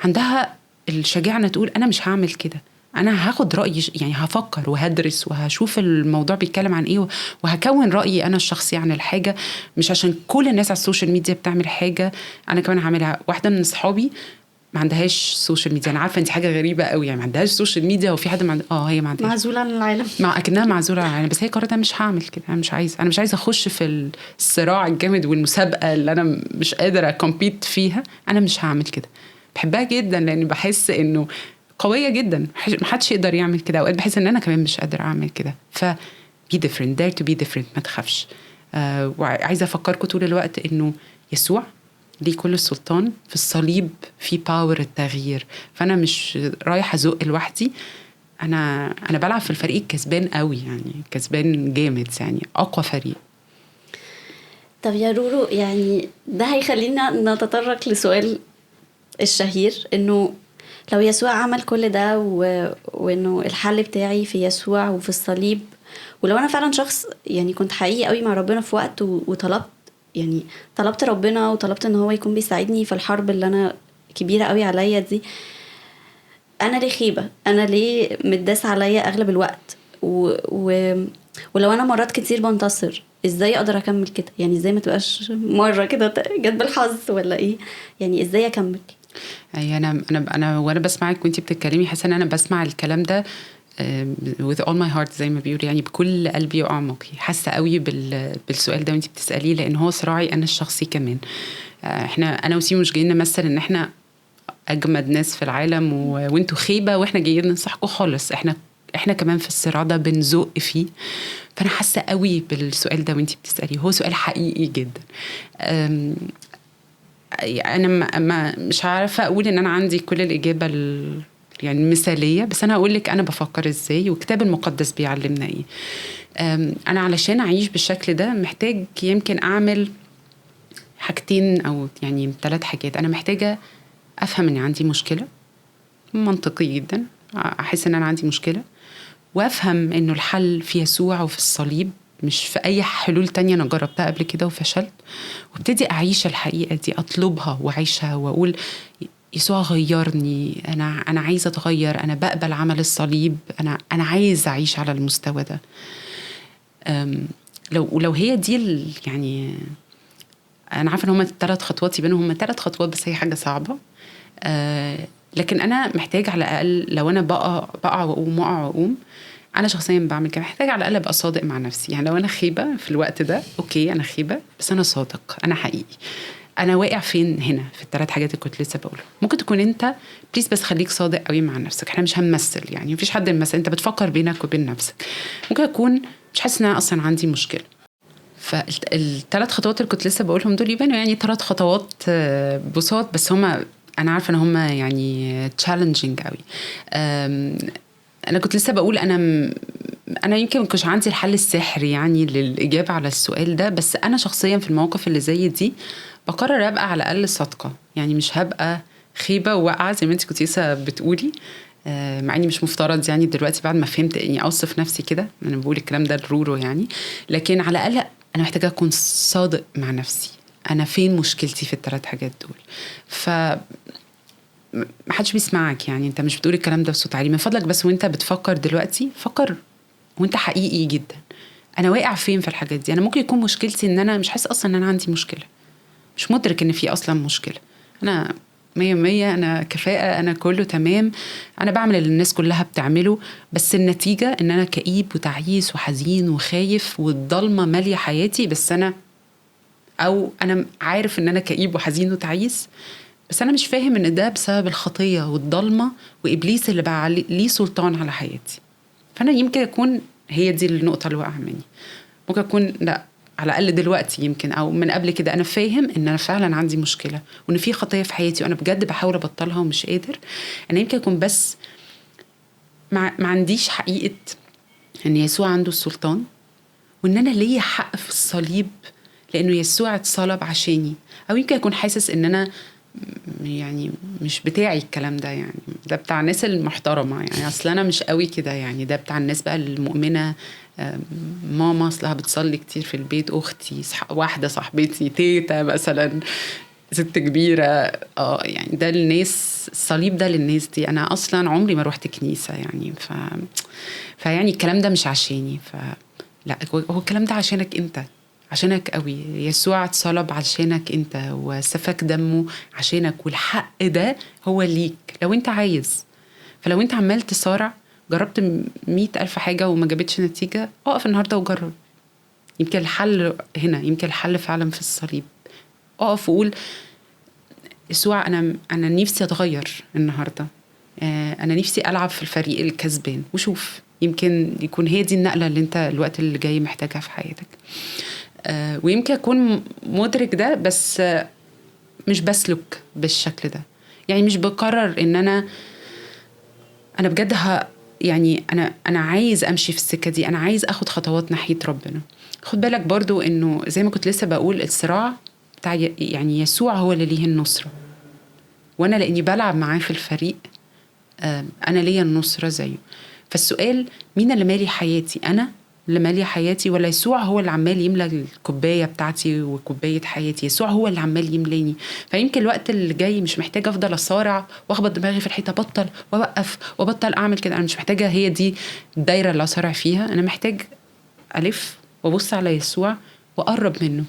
عندها الشجاعة انها تقول انا مش هعمل كده، انا هاخد رايي، يعني هفكر وهدرس وهشوف الموضوع بيتكلم عن ايه وهكون رايي انا الشخصي عن الحاجة، مش عشان كل الناس على ال social media بتعمل حاجة انا كمان هعملها. واحدة من اصحابي ما عندهاش social media، انا عارفه انت حاجة غريبة قوي يعني ما عندهاش social media، وفي حد ما عند... هي ما عندهاش، معزولة عن العالم، مع اكنها معزولة عن العالم، بس هي قررت انا مش هعمل كده، انا مش عايزه اخش في الصراع الجامد والمسابقه اللي انا مش قادرة ا compete فيها، انا مش هعمل كده. بحبها جدا لان بحس انه قوية جدا، ما حدش يقدر يعمل كده. اوقات بحس ان انا كمان مش قادرة اعمل كده. ف be different، dare to be different، ما تخافش. وعايزه افكركم طول الوقت انه يسوع ليه كل السلطان في الصليب، في power التغيير. فانا مش رايحة ازق لوحدي، انا بلعب في الفريق الكسبان قوي، يعني كسبان جامد، يعني اقوى فريق. طب يا رورو، يعني ده هيخلينا نتطرق لسؤال الشهير، انه لو يسوع عمل كل ده وانه الحل بتاعي في يسوع وفي الصليب، ولو انا فعلا شخص يعني كنت حقيقي قوي مع ربنا في وقت وطلبت، يعني طلبت ربنا وطلبت ان هو يكون بيساعدني في الحرب اللي انا كبيرة قوي عليا دي، انا ليه خيبة؟ انا ليه متداس عليا اغلب الوقت؟ ولو انا مرات كتير بنتصر، ازاي اقدر اكمل كده؟ يعني ازاي ما تبقاش مرة كده جت بالحظ ولا ايه؟ يعني ازاي اكمل؟ اي انا وانا بسمعك وانتي بتتكلمي حاسه ان انا بسمع الكلام ده with all my heart زي ما بيقولوا، يعني بكل قلبي واعماقي. حاسه قوي بالسؤال ده وانتي بتساليه، لان هو صراعي انا الشخصي كمان. احنا انا وسيمو مش جايين نمثل ان احنا اجمد ناس في العالم وانتوا خيبه واحنا جايين ننصحكم خالص، احنا كمان في الصراع ده بنزق فيه. فانا حاسه قوي بالسؤال ده وانتي بتساليه، هو سؤال حقيقي جدا. انا ما مش عارفه اقول ان انا عندي كل الاجابة يعني المثالية، بس انا هقول لك انا بفكر ازاي والكتاب المقدس بيعلمنا ايه. انا علشان اعيش بالشكل ده محتاج يمكن اعمل حاجتين او يعني 3 حاجات. انا محتاجه افهم ان عندي مشكلة، منطقي جدا احس ان انا عندي مشكلة، وافهم انه الحل في يسوع وفي الصليب، مش في اي حلول تانية انا جربتها قبل كده وفشلت. وابتدي اعيش الحقيقة دي، اطلبها واعيشها واقول يسوع غيرني، انا عايزه اتغير، انا بقبل عمل الصليب، انا عايز اعيش على المستوى ده. لو هي دي يعني انا عارفه ان هما 3 خطوات، يبانوا هما 3 خطوات بس هي حاجة صعبة. لكن انا محتاج على الاقل لو انا بقع واقوم واقع واقوم، انا شخصيا بعمل كده، محتاج على الاقل ابقى صادق مع نفسي. يعني لو انا خيبه في الوقت ده، okay انا خيبه، بس انا صادق، انا حقيقي، انا واقع فين هنا في ال3 حاجات اللي كنت لسه بقولها. ممكن تكون انت please بس خليك صادق قوي مع نفسك، احنا مش هنمثل، يعني مفيش حد يمثل، انت بتفكر بينك وبين نفسك. ممكن اكون مش حاسس ان انا اصلا عندي مشكلة، فالثلاث خطوات اللي كنت لسه بقولهم دول يبانوا يعني 3 خطوات بساط، بس هما انا عارفه ان هما يعني challenging قوي. انا كنت لسه بقول انا يمكن ما كنتش عندي الحل السحري يعني للاجابة على السؤال ده، بس انا شخصيا في المواقف اللي زي دي بقرر ابقى على الاقل صادقة، يعني مش هبقى خيبه وواقعه زي ما انت كنت لسه بتقولي، مع اني مش مفترض يعني دلوقتي بعد ما فهمت اني اوصف نفسي كده، انا بقول الكلام ده لرورو يعني، لكن على الاقل انا محتاجه اكون صادق مع نفسي، انا فين مشكلتي في الثلاث حاجات دول. ف ما حدش بيسمعك يعني، انت مش بتقول الكلام ده بصوت عالي، من فضلك بس وانت بتفكر دلوقتي فكر وانت حقيقي جدا، انا واقع فين في الحاجات دي. انا ممكن يكون مشكلتي ان انا مش حاسس اصلا ان انا عندي مشكلة، مش مدرك ان في اصلا مشكلة، انا 100 100، انا كفاءة، انا كله تمام، انا بعمل اللي الناس كلها بتعمله، بس النتيجة ان انا كئيب وتعيس وحزين وخايف والضلمه ماليه حياتي، بس انا او انا عارف ان انا كئيب وحزين وتعيس، بس انا مش فاهم ان ده بسبب الخطية والضلمه وابليس اللي بقى ليه سلطان على حياتي. فانا يمكن اكون هي دي النقطة اللي واقعه مني، ممكن اكون لا على الاقل دلوقتي يمكن او من قبل كده انا فاهم ان انا فعلا عندي مشكلة وان في خطيه في حياتي وانا بجد بحاول ابطلها ومش قادر. انا يمكن اكون بس ما عنديش حقيقة ان يسوع عنده السلطان وان انا ليا حق في الصليب لانه يسوع اتصلب عشاني، او يمكن اكون حاسس ان انا يعني مش بتاعي الكلام ده، يعني ده بتاع الناس المحترمة، يعني اصل انا مش قوي كده، يعني ده بتاع الناس بقى المؤمنة، ماما اصلها بتصلي كتير في البيت، اختي، واحدة صاحبتي، تيتا مثلا، ست كبيرة، يعني ده الناس، الصليب ده للناس دي، انا اصلا عمري ما روحت كنيسة يعني، فيعني الكلام ده مش عشاني. لا، هو الكلام ده عشانك انت، عشانك قوي. يسوع اتصلب عشانك انت وسفك دمه عشانك، والحق ده هو ليك لو انت عايز. فلو انت عمال تصارع، جربت 100,000 حاجة وما جابتش نتيجة، اقف النهاردة وجرب، يمكن الحل هنا، يمكن الحل فعلا في الصليب. اقف وقول يسوع انا نفسي اتغير النهاردة، انا نفسي العب في الفريق الكسبان، وشوف يمكن يكون هي دي النقلة اللي انت الوقت اللي جاي محتاجها في حياتك. ويمكن أكون مدرك ده بس مش بسلك بالشكل ده، يعني مش بقرر إن أنا بجد يعني أنا عايز أمشي في السكة دي، أنا عايز أخد خطوات ناحية ربنا. خد بالك برضو إنه زي ما كنت لسه بقول الصراع بتاع يعني يسوع هو اللي ليه النصرة، وأنا لأني بلعب معاه في الفريق أنا ليا النصرة زيه. فالسؤال مين اللي مالي حياتي؟ أنا اللي مالي حياتي ولا يسوع هو اللي عمال يملى الكوباية بتاعتي وكوبايه حياتي؟ يسوع هو اللي عمال يملاني. فيمكن الوقت اللي جاي مش محتاجه افضل اصارع واخبط دماغي في الحيطة، ابطل واوقف وابطل اعمل كده، انا مش محتاجه هي دي الدايرة اللي اصارع فيها. انا محتاج الف وابص على يسوع واقرب منه.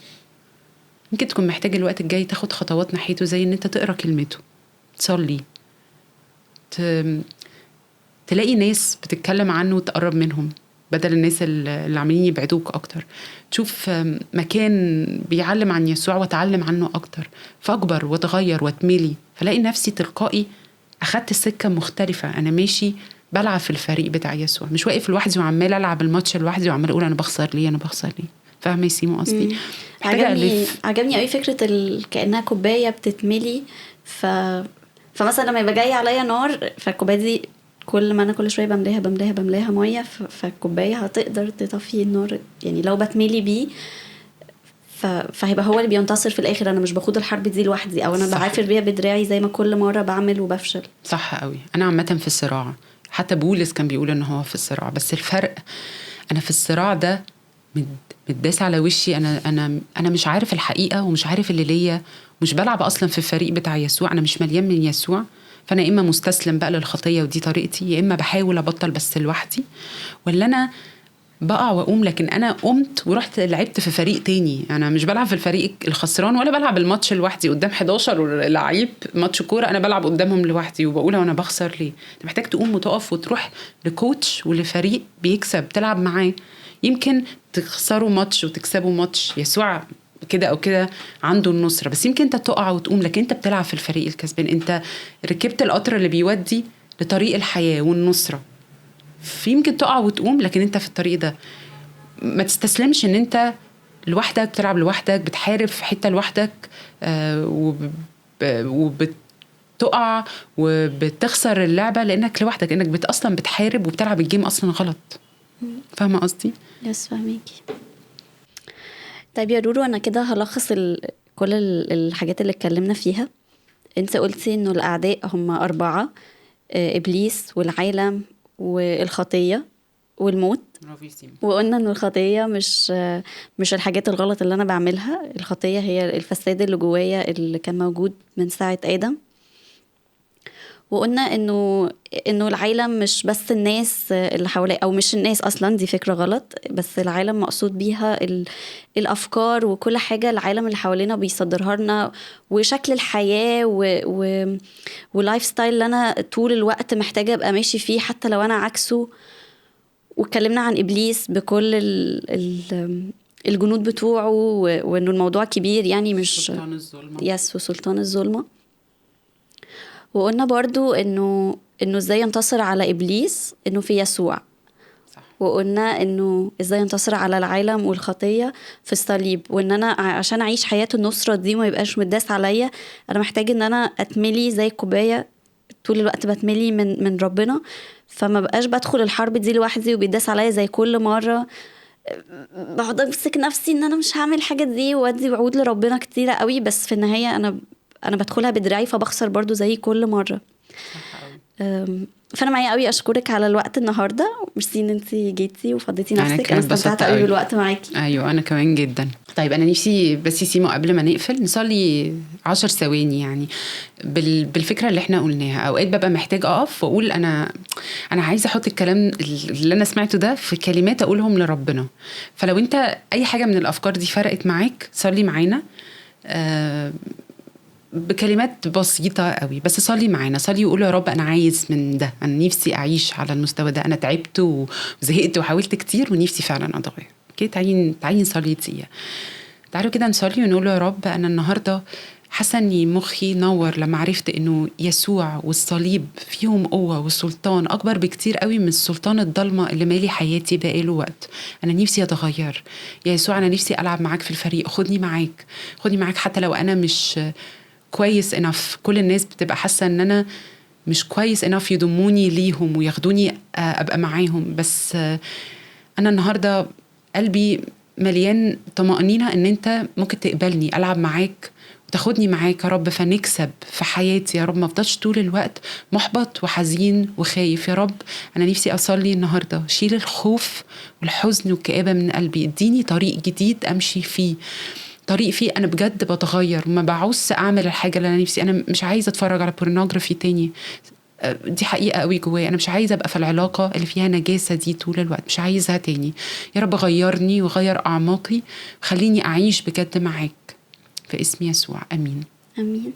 يمكن تكون محتاج الوقت الجاي تاخد خطوات ناحيته، زي ان انت تقرا كلمته، تصلي، تلاقي ناس بتتكلم عنه وتقرب منهم بدل الناس اللي عاملين يبعدوك أكتر، تشوف مكان بيعلم عن يسوع وتعلم عنه أكتر، فأكبر وتغير وتملي، فلاقي نفسي تلقائي أخدت سكة مختلفة، أنا ماشي بلعب في الفريق بتاع يسوع، مش واقف لوحدي وعمال ألعب الماتش لوحدي وعمال أقول أنا بخسر ليه أنا بخسر ليه. فاهمة يا سيمو قصدي؟ عجبني قوي فكرة كأنها كوباية بتتملي، فمثلا لما يبقى جاي عليا نار فالكوباية دي كل ما انا كل شوية بملاها بملاها بملاها مية، فالكوبايه هتقدر تطفي النار، يعني لو بتملي بيه فهيبقى هو اللي بينتصر في الاخر. انا مش باخد الحرب دي لوحدي، او انا بعافر بيها بدراعي زي ما كل مرة بعمل وبفشل. صح قوي. انا عامة في الصراع، حتى بولس كان بيقول ان هو في الصراع، بس الفرق انا في الصراع ده متداس على وشي، انا انا انا مش عارف الحقيقة ومش عارف اللي ليا، مش بلعب اصلا في الفريق بتاع يسوع، انا مش مليان من يسوع. فأنا إما مستسلم بقى للخطية ودي طريقتي، يا إما بحاول أبطل بس لوحدي، ولا أنا بقع وأقوم. لكن أنا قمت ورحت لعبت في فريق تاني، أنا مش بلعب في الفريق الخسران ولا بلعب الماتش لوحدي قدام 11 لعيب ماتش كورة، أنا بلعب قدامهم لوحدي وبقول أنا بخسر ليه. أنت محتاج تقوم وتقف وتروح ل coach ولفريق بيكسب تلعب معاه، يمكن تخسروا ماتش وتكسبوا ماتش، يسوع كده او كده عنده النصرة، بس يمكن انت تقع وتقوم، لكن انت بتلعب في الفريق الكسبان، انت ركبت القطر اللي بيودي لطريق الحياة والنصرة، في يمكن تقع وتقوم لكن انت في الطريق ده. ما تستسلمش ان انت لوحدك، بتلعب لوحدك، بتحارب في حتة لوحدك، وبتقع وبتخسر اللعبة لانك لوحدك، لانك اصلا بتحارب وبتلعب ال game اصلا غلط. فاهمه قصدي؟ yes، فاهميكي. طيب يا رورو، انا كده هلخص كل الحاجات اللي اتكلمنا فيها. انت قلتي انه الاعداء هم 4، ابليس والعالم والخطيه والموت. وقلنا انه الخطية مش الحاجات الغلط اللي انا بعملها، الخطية هي الفساد اللي جوايا اللي كان موجود من ساعة ادم. وقلنا انه العالم مش بس الناس اللي حواليا، او مش الناس اصلا، دي فكرة غلط، بس العالم مقصود بيها الافكار وكل حاجة العالم اللي حوالينا بيصدرها لنا، وشكل الحياة وال lifestyle اللي انا طول الوقت محتاجه ابقى ماشي فيه حتى لو انا عكسه. واتكلمنا عن ابليس بكل الجنود بتوعه، وانه الموضوع كبير يعني، مش سلطان الظلمة. yes، وسلطان الظلمة. وقلنا برضو انه ازاي ينتصر على ابليس، انه في يسوع. صح. وقلنا انه ازاي ينتصر على العالم والخطية في الصليب، وان انا عشان اعيش حياة النصرة دي وما يبقاش متداس عليا، انا محتاج ان انا اتملي زي كوباية طول الوقت، بتملي من ربنا، فما بقاش بدخل الحرب دي لوحدي وبيداس عليا زي كل مرة. بقعد امسك نفسي ان انا مش هعمل حاجة دي، وادي وعود لربنا كتيرة قوي، بس في النهاية انا بدخلها بدراعي فبخسر برضو زي كل مرة. فانا معايا قوي اشكرك على الوقت النهارده، ميرسي ان انت جيتي وفضيتي نفسك، انا استمتعت قوي بالوقت معاكي. ايوه انا كمان جدا. طيب انا نفسي بس يا سيمو قبل ما نقفل نصلي 10 ثواني يعني بالفكرة اللي احنا قلناها. اوقات ببقى محتاج اقف واقول انا عايزه احط الكلام اللي انا سمعته ده في كلمات اقولهم لربنا. فلو انت اي حاجة من الافكار دي فرقت معاك صلي معانا بكلمات بسيطة قوي، بس صلي معانا، صلي وقول يا رب أنا عايز من ده، أنا نفسي أعيش على المستوى ده، أنا تعبت وزهقت وحاولت كتير ونفسي فعلا أتغير. okay، تعالي نصلي دقيقة. تعالوا كده نصلي ونقول يا رب أنا النهاردة حاسة إني مخي نور لما عرفت إنه يسوع والصليب فيهم قوة والسلطان أكبر بكتير قوي من السلطان الضلمة اللي مالي حياتي بقاله وقت. أنا نفسي أتغير يا يسوع، أنا نفسي ألعب معاك في الفريق، خدني معاك، خدني معاك حتى لو أنا مش كويس enough. كل الناس بتبقى حاسة ان انا مش كويس enough يضموني ليهم وياخدوني ابقى معاهم، بس انا النهاردة قلبي مليان طمأنينة ان انت ممكن تقبلني العب معاك وتاخدني معاك يا رب، فنكسب في حياتي يا رب، ما افضلش طول الوقت محبط وحزين وخايف. يا رب انا نفسي اصلي النهاردة، شيل الخوف والحزن والكآبة من قلبي، اديني طريق جديد امشي فيه، طريق فيه أنا بجد بتغير وما بعوز أعمل الحاجة اللي أنا نفسي. أنا مش عايزة أتفرج على pornography تاني، دي حقيقة قوي جوايا، أنا مش عايزة أبقى في العلاقة اللي فيها نجاسة دي طول الوقت، مش عايزها تاني. يا رب غيرني وغير أعماقي، خليني أعيش بجد معاك في اسم يسوع، أمين. أمين.